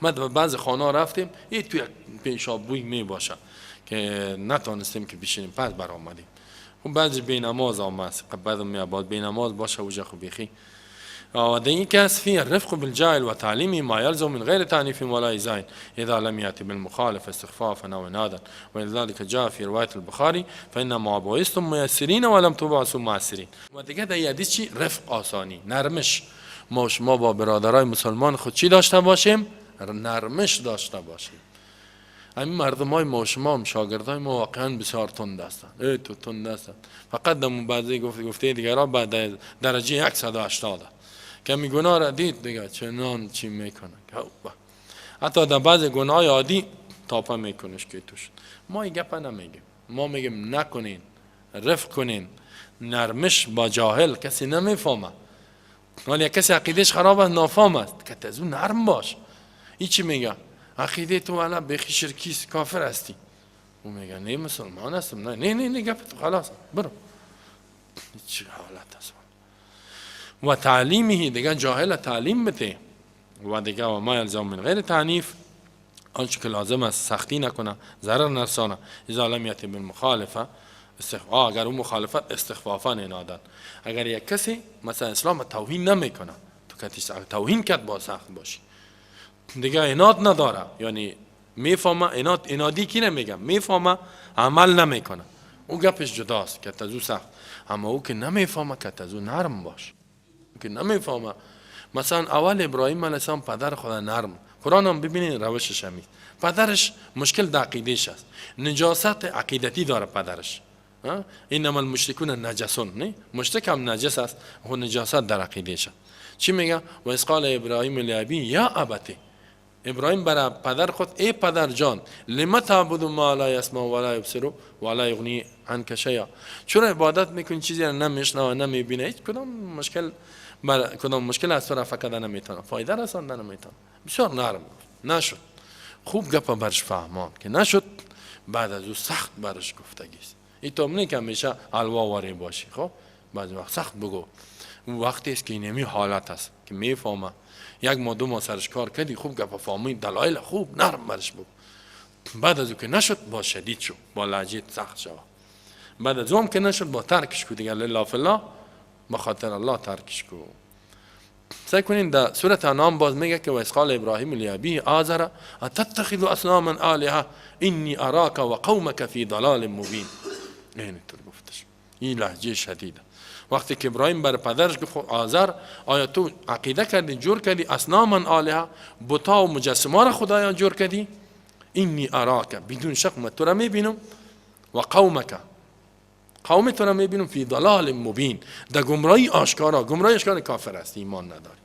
[SPEAKER 1] ما در بعض خانه رفتیم این تو یک پیشاب بوی می باشه که نتانستیم که بشینیم، پس برآمدیم. خب بعضی بی نماز آمد، بعد می بعد بی نماز باشه وجه خو بیخی. و این کس فيه الرفق بالجاهل وتعليمه ما يلزم من غير تعنيف ولا إيذاء إذا لم يأتي بالمخالف استخفافا أو عنادا. ولذلك جاء في رواية البخاري فإنما بعثتم ميسرين ولم تبعثوا معسرين. و دیگه در حدیث چی؟ رفق، آسانی، نرمش. ما شما با برادرای مسلمان خود چی داشته باشیم؟ نرمش داشته باشیم. همین مردم های ما شما هم شاگردای ما واقعا بسیار تند هستند. ای تو تند هستند. فقط در بعضی گفته دیگران بعد درجه 180 که می گناه را دید دیگه چنان چی میکنه. حتی در بعض گناه عادی تاپه میکنش که توش. ما این گپ نمیگیم. ما میگیم نکنین، رفق کنین، نرمش با جاهل کسی نمیفهمه. ولی کسی عقیدهش خراب است، نافهم است، که از اون نرم باش. این چی میگه؟ عقیده تو الان بخی شرکیست، کافر هستی. او میگه نه مسلمان هستم. نه نه نه نه، گپ تو خلاص برو. چه حالت است؟ و تعلیمه، دیگه جاهل تعلیم بده. و دیگه و ما یلزم من غیر تعنیف، آنچه که لازم است سختی نکنه، ضرر نرسانه. اذا لم یأتی بالمخالفه، اگر اون مخالفت استخفافا عنادا. اگر یک کسی مثلا اسلام توهین نمیکنه، تو کتیش توهین کرد با سخت باشی. دیگه عناد نداره، یعنی میفهمه عناد، عنادی کی نمیگم، میفهمه عمل نمیکنه، او گپش جداست که تزو سخت. اما او که نمیفهمه که تزو نرم باش. او که نمیفهمه، مثلا اول ابراهیم علیه السلام پدر خدا نرم، قرآن هم ببینید روشش همی. پدرش مشکل در عقیدهش است، نجاست عقیدتی داره پدرش. انما المشرکون نجسون، نه مشرک هم نجس است، خو نجاست در عقیدهش است. چی میگه؟ و اذ قال ابراهیم لابی یا ابتی، ابراهیم برای پدر خود ای پدر جان، لم تعبد ما لا یسمع ولا یبصر ولا یغنی عنک شیئا، چرا عبادت میکنی چیزی را نمیشنوه نمیبینه، هیچ کدام مشکل بر کدام مشکل از تو رفع کرده نمیتونه، فایده رسانده نمیتونه. بسیار نرم نشد، خوب گپ برش فهمان که نشد، بعد از او سخت برش گفتگیست. این تو نه که همیشه حلوا واری باشی، خب بعضی وقت سخت بگو. اون وقتی است که اینمی حالت است که میفهمه، یک ماه دو ماه سرش کار کردی، خوب گپ فهمید، دلایل خوب نرم برش بگو. بعد از او که نشد با شدید شو، با لهجه سخت شو. بعد از اون که نشد با ترکش کو دیگه، لله فی الله، به خاطر الله ترکش کو. سعی کنین در سورة انعام باز میگه که و اذ قال ابراهیم لابیه آزر اتتخذ اصناما آلهه انی اراک و قومک فی ضلال مبین. این طور گفتش، این لهجه شدیده. وقتی که ابراهیم بر پدرش گفت آزر، آیا تو عقیده کردی جور کردی اصناما آلهه، بتا و مجسمه را خدایا جور کردی؟ انی اراک، بدون شک من تو را میبینم، و قومک، قوم تو را میبینم، فی ضلال مبین، در گمراهی آشکارا. گمراهی آشکارا کافر است، ایمان نداری.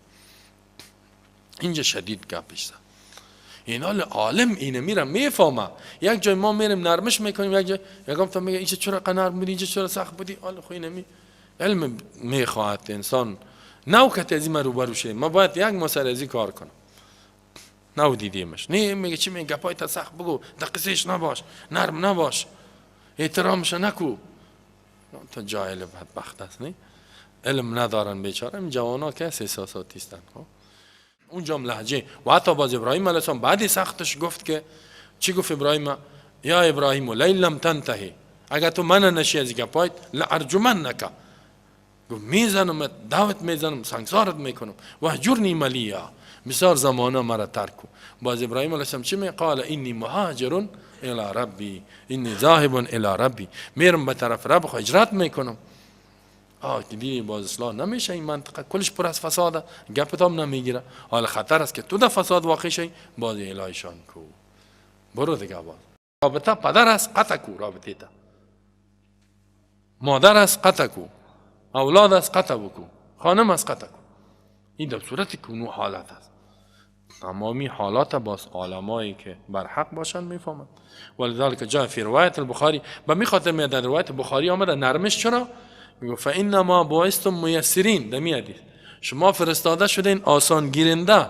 [SPEAKER 1] اینجا شدید گپش زد. این حال عالم اینه میرم میفهمه. یک جای ما میریم نرمش میکنیم، یک جای یکم تا میگه اینجا چرا نرم بودی، اینجا چرا سخت بودی. حالا خو اینه می علم میخواهد انسان نو که از این روبرو شه. ما باید یک ماه سر از این کار کنم. نو دیدیمش نه میگه چی میگه، گپای تا سخت بگو، در قصهش نباش، نرم نباش، احترامش نکو. تا جاهل بدبخت است، نه علم ندارن بیچاره. این جوانا که احساساتی هستن. خب اونجا هم لهجه. و حتی باز ابراهیم علیه السلام بعدی سختش گفت که چی گفت ابراهیم؟ یا ابراهیم لئن لم تنتهی، اگر تو من نشی از گپایت، لارجمنک، گفت میزنم، دعوت میزنم، سنگسارت میکنم، وهجرنی ملیا، بسیار زمانه مرا ترک کو. باز ابراهیم علیه السلام چی می؟ قال انی مهاجر الی ربی، انی ذاهب الی ربی، میرم به طرف رب خو هجرت میکنم. آه که دیدی باز اصلاح نمیشه، این منطقه کلش پر از فساده، گپت هم نمیگیره، حال خطر است که تو در فساد واقع شی. باز الهیشان کو برو دیگه. باز رابطه پدر است قطع کو، رابطه تا مادر است قطع کو، اولاد است قطع بکو، خانم است قطع کو. این در صورت کنو حالت است. تمامی حالات باز عالمایی که بر حق باشن میفهمند. ولذلك جاء فی روایت البخاری، به می خاطر می در روایت بخاری آمده نرمش. چرا؟ میگه فانما بعثتم میسرین، در می حدیث شما فرستاده شدین آسان گیرنده،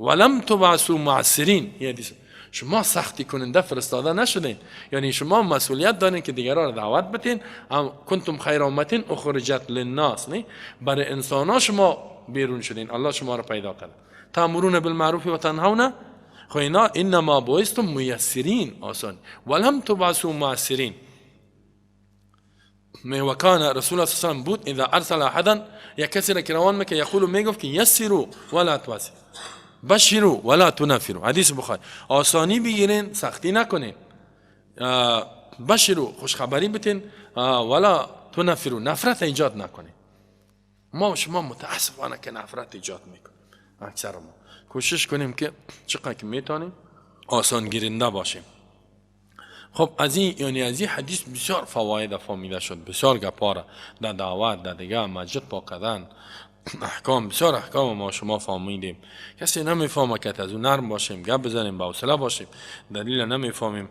[SPEAKER 1] ولم تبعثوا معسرین. این حدیث شما سختی کننده فرستاده نشدین، یعنی شما مسئولیت دارین که دیگران را دعوت بتین. هم کنتم خیر امتین اخرجت للناس، نه برای انسان ها شما بیرون شدین، الله شما را پیدا کرد. تامرون بالمعروف و تنهون، خو اینا انما بعثتم میسرین، آسان، ولم تبعثوا معسرین. و کان رسول الله صلی الله علیه و سلم بود اذا ارسل احدا، یک کسی را که روان میکرد، یقول میگفت که یسروا ولا تعسروا، بشروا ولا تنفروا. حدیث بخاری. آسانی بگیرین، سختی نکنین. بشروا، خوشخبری بتین، ولا تنفروا، نفرت ایجاد نکنین. ما و شما متاسفانه که نفرت ایجاد میکنیم اکثر ما. کوشش کنیم که چقدر که میتونیم آسان گیرنده باشیم. خب از این، یعنی از این حدیث بسیار فواید فهمیده شد، بسیار گپاره در دعوت، در دیگه مسجد پاک کردن، احکام، بسیار احکام ما شما فهمیدیم. کسی نمیفهمه که از اون نرم باشیم، گپ بزنیم، با حوصله باشیم، دلیل نمیفهمیم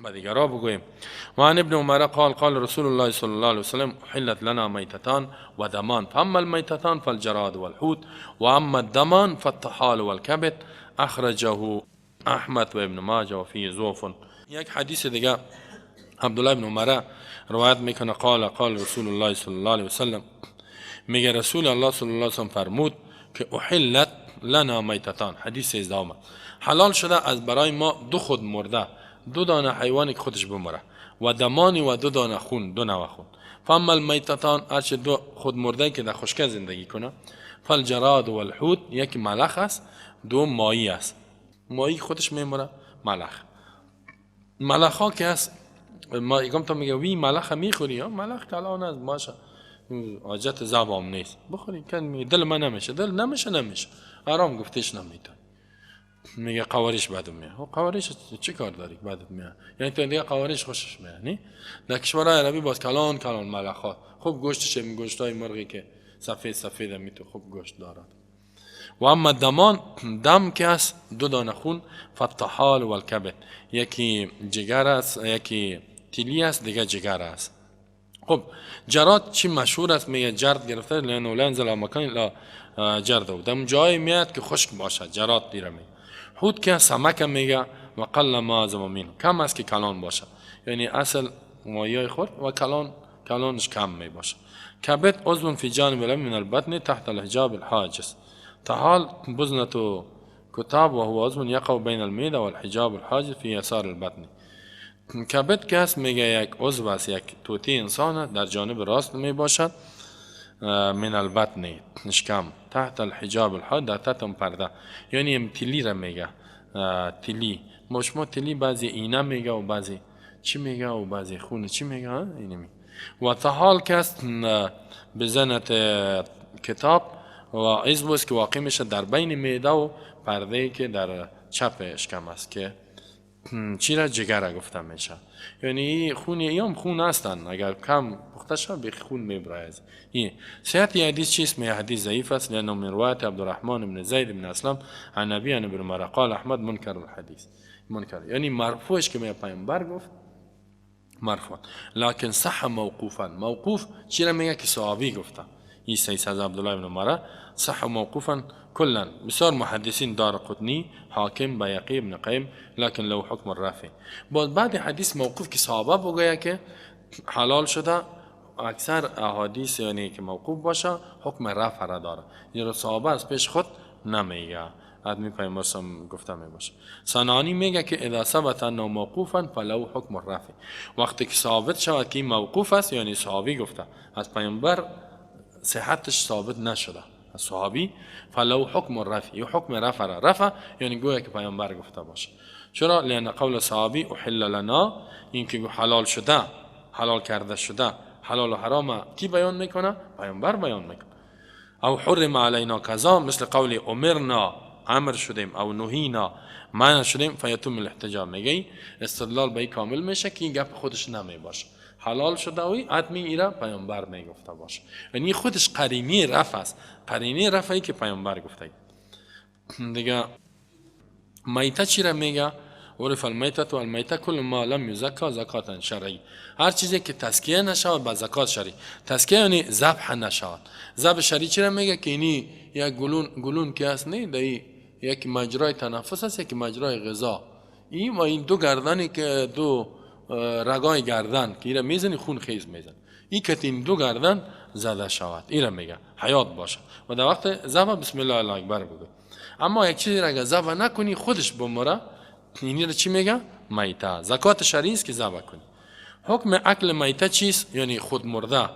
[SPEAKER 1] به دیگرا بگوییم. و عن ابن عمر قال قال رسول الله صلی الله علیه وسلم احلت لنا میتتان و دمان، فاما المیتتان فالجراد والحوت و اما الدمان فالطحال والكبد. اخرجه احمد و ابن ماجه و فیه ضعف. یک حدیث دیگه عبدالله بن عمر روایت میکنه، قال قال رسول الله صلی الله علیه وسلم، میگه رسول الله صلی الله علیه وسلم فرمود که احلت لنا میتتان. حدیث 13، حلال شده از برای ما دو خود مرده، دو دانه حیوانی که خودش بمره، و دمانی و دو دانه خون، دو نوع خون. فاما المیتتان، هرچه دو خود مرده که در خشکه زندگی کنه، فالجراد والحوت، یکی ملخ است، دو ماهی است. ماهی خودش میمره، ملخ ملخ ها که است، ما یکم تا میگه وی ملخ میخوری ها، ملخ کلان است باشه، حاجت زبام نیست بخوری، کن دل من نمیشه، دل نمیشه نمیشه، آرام گفتش نمیتون. میگه قوارش بدم میاد. خب قوارش چه کار داری بدت میاد؟ یعنی تو دیگه قوارش خوشش میاد نی؟ در کشورهای عربی باز کلان کلان ملخ ها، خوب گوشتش، گوشتای مرغی که سفید سفید میتو خوب گوشت دارد. و اما دمان، دم که است دو دانه خون، فالطحال والکبد، یکی جگر است، یکی تیلی است، دیگه جگر است. خب جراد چی مشهور است؟ میگه جرد گرفته، لانه لا ينزل مکان الا جرده، دم جای میاد که خشک باشد، جراد دیره میگه. حوت که سمک میگه، و قل ما زمامین، کم است که کلان باشه، یعنی اصل مایه خورد و کلان کلانش کم می باشه. کبد عضو فی جانب من البطن تحت الحجاب الحاجز. طحال بزنة کتاب و هو عضو یقع بین المعده والحجاب الحاجز فی یسار البطن. کبد که است میگه یک عضو است، یک توتی انسان در جانب راست می باشد، من البطن شکم، تحت الحجاب الحاجز، در تحت پرده، یعنی تیلی را میگه، تیلی ما شما تیلی بعضی اینه میگه و بعضی چی میگه و بعضی خونه چی میگه، اینه میگه. و طحال که است بزنت کتاب و عضو است که واقع میشه در بین معده و پرده که در چپ شکم است که چی را جگر گفته میشه، یعنی خون ایام خون هستن، اگر کم پخته شد به خون میبره. این صحت حدیث چیست؟ می حدیث ضعیف است، لانه من روایت عبدالرحمن بن زید بن اسلم عن ابی عن ابن عمر قال احمد منکر الحدیث، منکر یعنی مرفوعش که می پیامبر گفت مرفوع، لکن صح موقوفا. موقوف چی را میگه که صحابی گفته، این سیس از عبدالله بن عمر صح موقوفا کلا. بسیار محدثین دار قطنی، حاکم، بیقی، ابن قیم، لکن له حکم الرفع. بعد حدیث موقوف که صحابه بگویا که حلال شده، اکثر احادیث یعنی که موقوف باشه حکم رفع را داره، یعنی صحابه از پیش خود نمیگه، آدمی پیامبر گفته می باشه. صنعانی میگه که اذا ثبت انه موقوفا فله حکم الرفع، وقتی که ثابت شود که موقوف است، یعنی صحابی گفته از پیامبر صحتش ثابت نشده از صحابی، فلو حکم الرفع، یا حکم رفع را، رفع یعنی گویا که پیامبر گفته باشه. چرا؟ لان قول صحابی احل لنا، این که حلال شده، حلال کرده شده، حلال و حرام کی بیان میکنه؟ پیامبر بیان میکنه. او حرم علینا کذا، مثل قول امرنا، امر شدیم، او نهینا، منع شدیم، فیتم الاحتجاج. میگه استدلال به این کامل میشه که این گپ خودش نمی باشه، حلال شده وی ادمی ایرا پیامبر میگفته باشه، یعنی خودش قرینه رفع است، قرینه رفعی که پیامبر گفته. دیگه میته چی را میگه؟ عرف المیتة و المیته کل ما لم یزکا زکاتا شرعی، هر چیزی که تزکیه نشود با زکات شرعی. تزکیه یعنی ذبح نشود. ذبح شرعی چی را میگه؟ که اینی یک گلون، گلون که هست نه، دی یک مجرای تنفس است، یک مجرای غذا، این و این دو گردنی که دو رگای گردن که ایره میزنی خون خیز میزن، این که این دو گردن زده شود، ایره میگه حیات باشه و در وقت ذبح بسم الله الله اکبر بگو. اما یک چیزی را اگه ذبح نکنی خودش بمره، اینی را چی میگه؟ میته. زکات شرعی است که ذبح کنی. حکم اکل میته چیست؟ یعنی خود مرده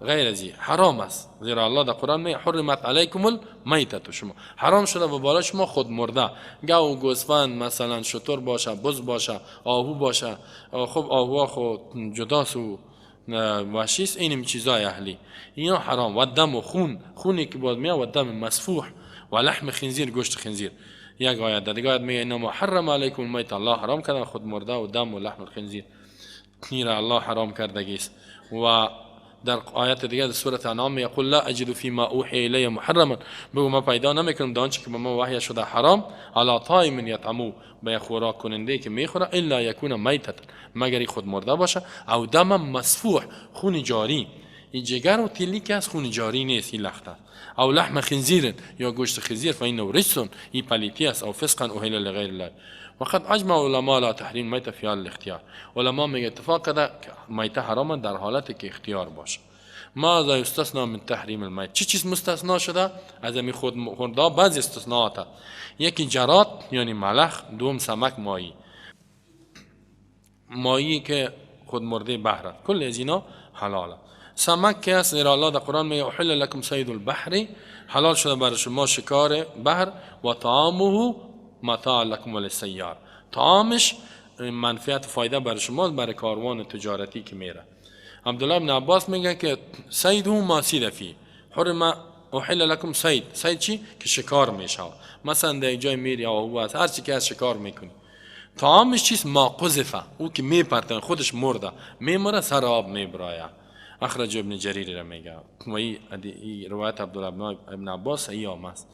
[SPEAKER 1] غیر از حرام است، زیرا الله در قرآن میگه حرمت علیکم المیتة، شما حرام شده و بالا شما خود مرده، گاو، گوسفند، مثلا شتر باشه، بز باشه، آهو باشه. خب آهو خود جداست و وحشی است، اینم چیزای اهلی اینا حرام. و دم و خون، خونی که باز میاد، و دم مسفوح و لحم خنزیر، گوشت خنزیر. یک آیت دیگه آیت میگه انما حرم علیکم المیتة، الله حرام کرده خود مرده و دم و لحم الخنزیر، این الله حرام کرده است. و در آیت دیگه در سوره انعام یقول لا اجد فيما اوحي الی محرما، بگو ما پیدا نمیکنم در آنچه که به ما وحی شده حرام، علی طاعم یطعمو، به خوراک کننده که میخوره، الا یکون میتة، مگر خود مرده باشه، او دم مسفوح، خون جاری. این جگر و تیلی که از خون جاری نیست، این لخته. او لحم خنزیر یا گوشت خنزیر فانه رجس، این پلیتی است. او فسقا اهل لغیر الله. وقد اجمع علما لا تحریم میته فی حال الاختیار. علما میگه اتفاق کرده میته حرام در حالتی که اختیار باشه. ماذا یستثنا من تحریم المیت؟ چه چیز مستثنا شده از این خود خورده؟ بعضی استثناءات، یکی جراد یعنی ملخ، دوم سمک ماهی، ماهی که خود مرده بحر است، کل از اینا حلاله. سمک که است، زیرا الله در قرآن میگه احل لکم صید البحر، حلال شده برای شما شکار بحر، و طعامه متاع لکم وللسیار، طعامش منفعت و فایده برای شما، برای کاروان تجارتی که میره. عبدالله بن عباس میگه که صید ما صید فی حرم احل لکم صید. صید چی؟ که شکار میشه. مثلا در جای میری آهو است، هر چی که از شکار میکنی. طعامش چیست؟ ما قذفه، او که میپرتن خودش مرده، میمره سر آب میبرایه. اخرج ابن جریر را میگه و این روایت عبدالله ابن عباس صحیح هم است.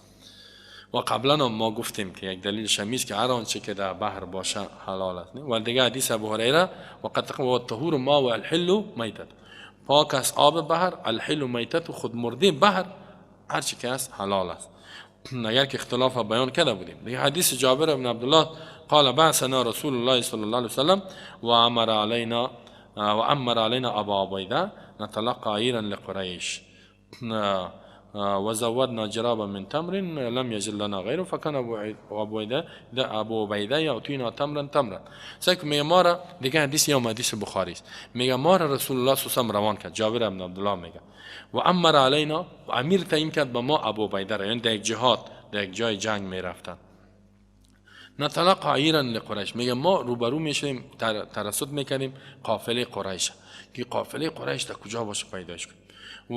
[SPEAKER 1] و قبلا ما گفتیم که یک دلیل شمیست که هر آنچه که در بحر باشه حلال است. و دیگه حدیث ابو هریره وقد و الطهور ما و الحل میتت، پاک است آب بحر، الحل میتت، خود مرده بحر هر چی که است حلال است. اگر که اختلاف بیان کرده بودیم. دیگه حدیث جابر بن عبدالله قال بعثنا رسول الله صلی الله علیه وسلم و امر علینا و امر علینا ابا عبیده نتلقى عیرا لقریش وزودنا جرابا من تمر لم يجد لنا غيره فكان ابو عبیده یعطینا تمرا تمرا. سیک میگه ما را، دیگه حدیث یا حدیث بخاری است، میگه ما را رسول الله صلی الله علیه و روان کرد، جابر بن عبدالله میگه و امر علینا، و امیر تعیین کرد به ما ابو عبیده را، یعنی در یک جهاد، در یک جای جنگ میرفتن. نتلقى عیرا لقریش، میگه ما روبرو میشیم، ترصد میکردیم قافله قریش، که قافله قریش در کجا باشه پیداش کنیم.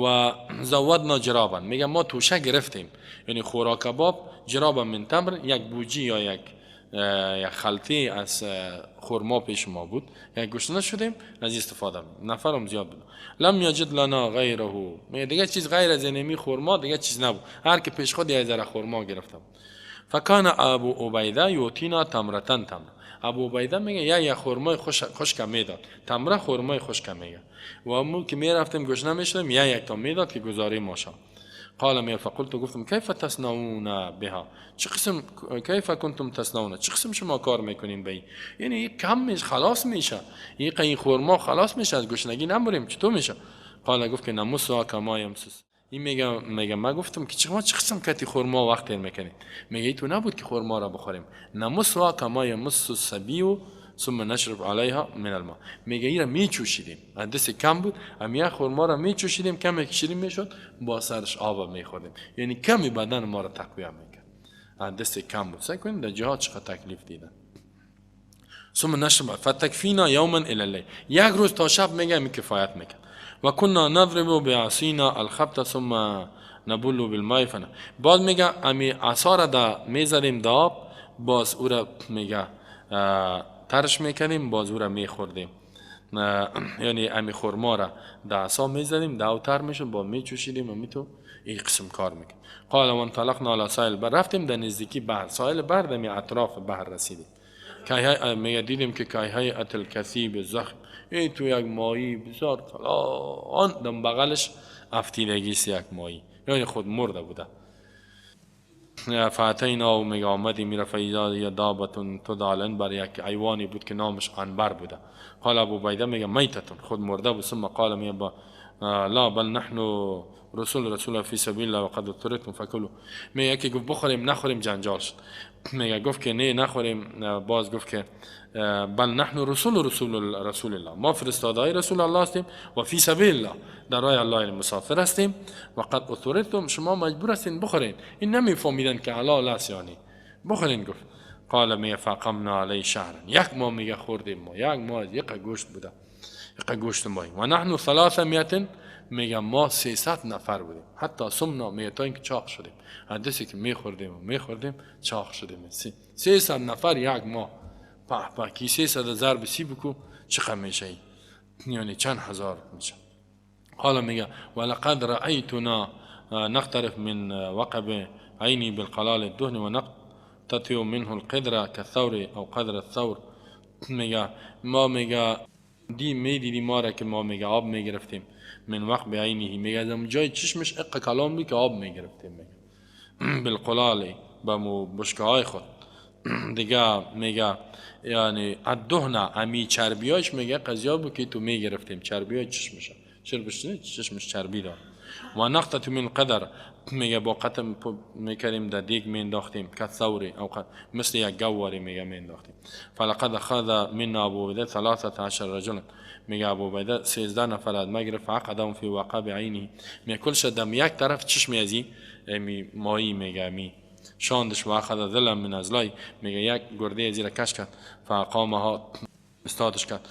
[SPEAKER 1] و زودنا جرابا، میگه ما توشه گرفتیم، یعنی خوراک باب، جرابا من تمر، یک بوجی یا یک خلطی از خرما پیش ما بود، یک گشنه شدیم از استفاده، نفرم زیاد بود. لم یجد لنا غیره، میگه دیگه چیز غیر از اینمی خرما دیگه چیز نبود، هر که پیش خود یه ذره خرما گرفتم. فکان ابو عبیده یعطینا تمرتن تمر، ابو عبیده میگه یا خرمای خشک میداد، تمره خرمای خشک میگه، و ما که میرفتیم گشنه میشدیم یا یک تا میداد که گزاره ما شد. قال می فقلت، گفتم کیف تصنعون بها، چه قسم، کیف کنتم تصنعون، چه قسم شما کار میکنین به این، یعنی کم میشه خلاص میشه، این قین خرما خلاص میشه، از گشنگی نمریم، چطور میشه؟ قال گفت که نمسها کما یمسس. این میگه ما گفتم که چه قسم کتی خرما وقت تیر میکنیم، میگه تو نبود که خرما را بخوریم، نمسها کما یمس الصبی ثم نشرب علیها من الماء، میگه این را میچوشیدیم، دست کم بود، اما خرما را میچوشیدیم، کمی شیرین میشد، با سرش آب میخوردیم، یعنی کمی بدن ما را تقویت میکرد، دست کم بود. سعی کنیم در جهاد چقدر تکلیف دیدن. ثم نشرب فتکفینا یوما الی اللیل، یک روز تا شب میگه می کفایت میکرد. و كنا نضرب بعصینا الخبط ثم نبل بالماء فنا، بعد میگه امی عصا را دا میزدیم دا آب، باز او را میگه ترش میکنیم، باز او را میخوردیم، یعنی امی خرما را دا عصا میزدیم، دا تر میشد، با میچوشیدیم و میتو این قسم کار میکنیم. قال وانطلقنا على ساحل بر، رفتیم در نزدیکی بحر، ساحل بحر دمی اطراف بحر رسیدیم، میگه دیدیم که کایهای الکثیب زخم، ای تو یک ماهی بسیار کلان دم بغلش افتیدگی است، یک ماهی، یعنی خود مرده بوده. فاتینا و میگه آمدیم میره فیضا یا دابتون تدعى بر، یک ایوانی بود که نامش عنبر بوده. قال ابو عبیده میگه میتتون، خود مرده بود. ثم قال میگه با لا بل نحن رسول فی سبیل الله وقد اضطررتم فکلوا، میگه که گفت بخوریم نخوریم جنجال شد، میگه گفت که نه نخوریم، باز گفت که بل نحن رسول رسول الله، ما فرستادهای رسول الله هستیم و فی سبیل الله، در راه الله مسافر هستیم، و قد اضطررتم، شما مجبور هستین بخورین. این نمیفهمیدن که حلال است، یعنی بخورین. گفت قال میگه فقمنا علی شهرا، یک ماه میگه خوردیم ما، یک ماه یک گوشت بوده، یک گوشت ماهی، و نحن 300، میگه ما 300 نفر بودیم، حتی سمنا، میگه تا اینکه چاق شدیم، حدثی که میخوردیم و میخوردیم چاق شدیم. 300 نفر یک ماه، په په کیسه 300 ضرب 30 بکو چقدر میشه، یعنی چند هزار میشه. حالا میگه ولقد رأیتنا نقترف من وقب عینی بالقلال الدهن ونقتطع منه القدر كالثور او قدر الثور، میگه ما میگه دی میدیدی ما را که ما میگه آب میگرفتیم من وقت بعینه، میگه از جای چشمش اق کلام بود که آب میگرفتیم، میگه بالقلال با مو بشکه های خود. دیگه میگه یعنی الدهنه امی چربیاش میگه قضیه بود که تو میگرفتیم چربیای چشمش، چربش چشمش چربی داره. و نقطه من قدر میگه با قطم میکردیم در دیگ مینداختیم کثوری او مثل یک گواری میگه مینداختیم. فلقد اخذ منا ابو عبیده 13 رجلا، میگه ابو عبیده 13 نفر از ما گرفت، فعقدهم فی وقاب عینه، میگه کلش دم یک طرف چشم ازی می مایی میگه می شاندش، و اخذ ذلا من ازلای، میگه یک گرده ازی را کش کرد، فاقامها استادش کرد،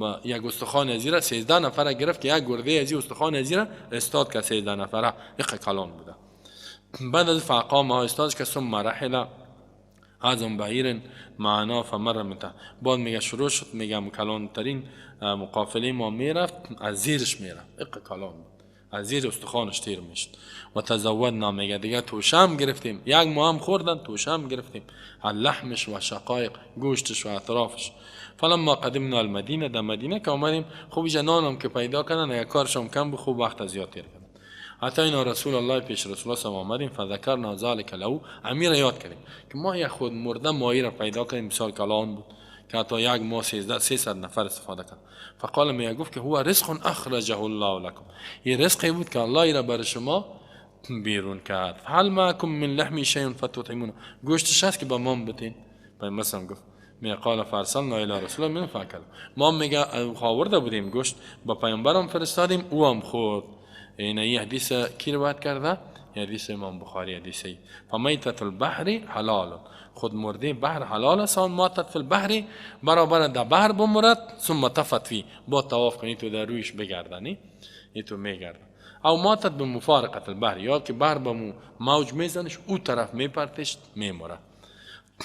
[SPEAKER 1] با یک استخوان ازی را 13 نفره گرفت که یک گرده ازی استخوان ازی را استاد که 13 نفره یک کلان بوده. بعد از فاقامها استادش که ثم رحل اعظم بعیر معنا فمر من، بعد میگه شروع شد، میگه کلان ترین مقافله ما میرفت از زیرش میرفت، یک کلان بود، از زیر استخوانش تیر میشد. و تزودنا، میگه دیگه توشم گرفتیم، یک ماه هم خوردن توشم گرفتیم، لحمش و شقایق گوشتش و اطرافش. فلما قدمنا المدینه، در مدینه که آمدیم خوب اینجا نانم که پیدا کردن اگه کارشم کم بود خوب وقت زیاد تیر کردن. اتینا رسول الله، پیش رسول الله صلی آمدیم، فذکرنا ذلک له، امیر یاد کردیم که ما یک خود مرده ماهی را پیدا کردیم، مثال کلان بود که حتی یک ماه 300 نفر استفاده کرد. فقال، میگه گفت که هو رزق اخرجه الله لكم، یه رزقی بود که الله را بر شما بیرون کرد. هل معكم من لحم شيء فتطعمونه، گوشتش هست که با ما بتین. مثلا گفت میگه قال فارسلنا الى رسول الله من فاکل، ما میگه آورده بودیم گوشت با پیامبرم فرستادیم او هم خورد. این یه حدیث کی روایت کرده؟ حدیث امام بخاری، حدیثی فمیتة البحر حلال، خود مرده بحر حلال است، آن ماتت فی البحر برابر در بحر بمرد، ثم طفت فی، با طواف کنی تو در رویش بگردنی ای تو میگردن. او ماتت به مفارقت البحر، یا که بحر با موج میزنش او طرف میپرتش میمره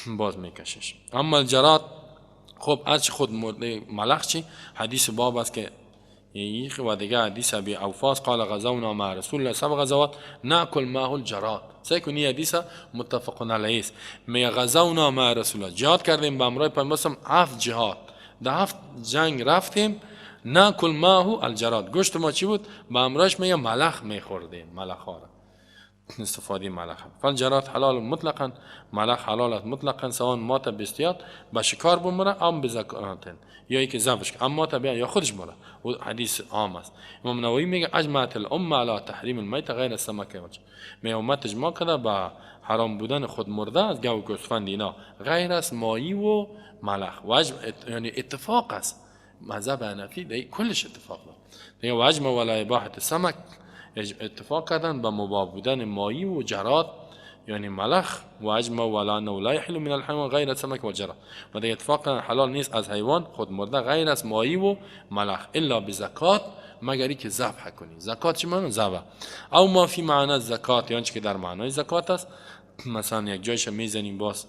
[SPEAKER 1] باز میکشش. اما الجراد، خب هرچی خود مرده ملخ چی حدیث باب است که و دیگه حدیث ابی اوفاس قال غزونا مع رسول الله سبع غزوات ناکل معه الجراد. سعی کنی حدیث متفق علیه است. می غزونا مع رسول الله، جهاد کردیم به همراه پیامبر 7 جهاد، در 7 جنگ رفتیم، ناکل معه الجراد، گوشت ما چی بود؟ به همراهش میگه ملخ میخوردیم، ملخ ها را استفاده ملخ. فالجراد حلال مطلقا، ملخ حلال است مطلقا، سواء مات باصطیاد به شکار بمره ام بزکات، یا اینکه ذبحش ام مات بیا یا خودش مره، و حدیث عام است. امام نووی میگه اجمعت الامه علی تحریم المیت غیر السمک، میگه امت اجماع کرده به حرام بودن خود مرده از گاو گوسفند اینا غیر از ماهی و ملخ. و یعنی اتفاق است، مذهب حنفی دیگه کلش اتفاق داره دیگه. و اجمع ولا اباحه السمک، اتفاق کردن به مباح بودن ماهی و جراد یعنی ملخ. و اجمع ولا انه لا يحل من الحيوان غیر السمک والجراد، و دیگه اتفاق کردن حلال نیست از حیوان خود مرده غیر از ماهی و ملخ الا بزکات، مگر که ذبح کنی. زکات چی معنی؟ ذبح او ما فی معنی زکات، یعنی که در معنای زکات است. مثلا یک جایش میزنیم باز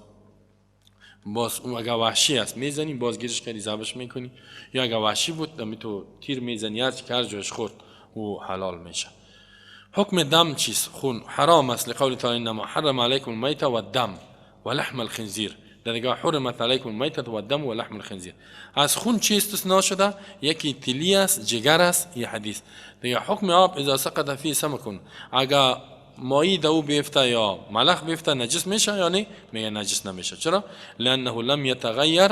[SPEAKER 1] اون اگه وحشی است میزنیم باز گیرش کردی ذبحش میکنی، یا اگه وحشی بود تو تیر میزنی هر چی که هر جایش خورد او حلال میشه. حکم دم چیست؟ خون حرام است، لقول تعالی انما حرم علیکم المیتة والدم ولحم الخنزیر. در دیگه حرمت علیکم المیتة والدم ولحم الخنزیر. از خون چی استثناء شده؟ یکی تلی است، جگر است، یه حدیث. دیگه حکم آب اذا سقط فیه سمک، اگه ماهی دو بیفته یا ملخ بیفته نجس میشه یا نه؟ میگه نجس نمیشه. چرا؟ لانه لم یتغیر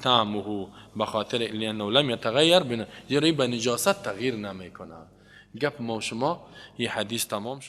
[SPEAKER 1] طعمه، بخاطر لانه لم یتغیر، زیرا به نجاست تغییر نمیکنه. گپ ما شما یه حدیث تمام شد.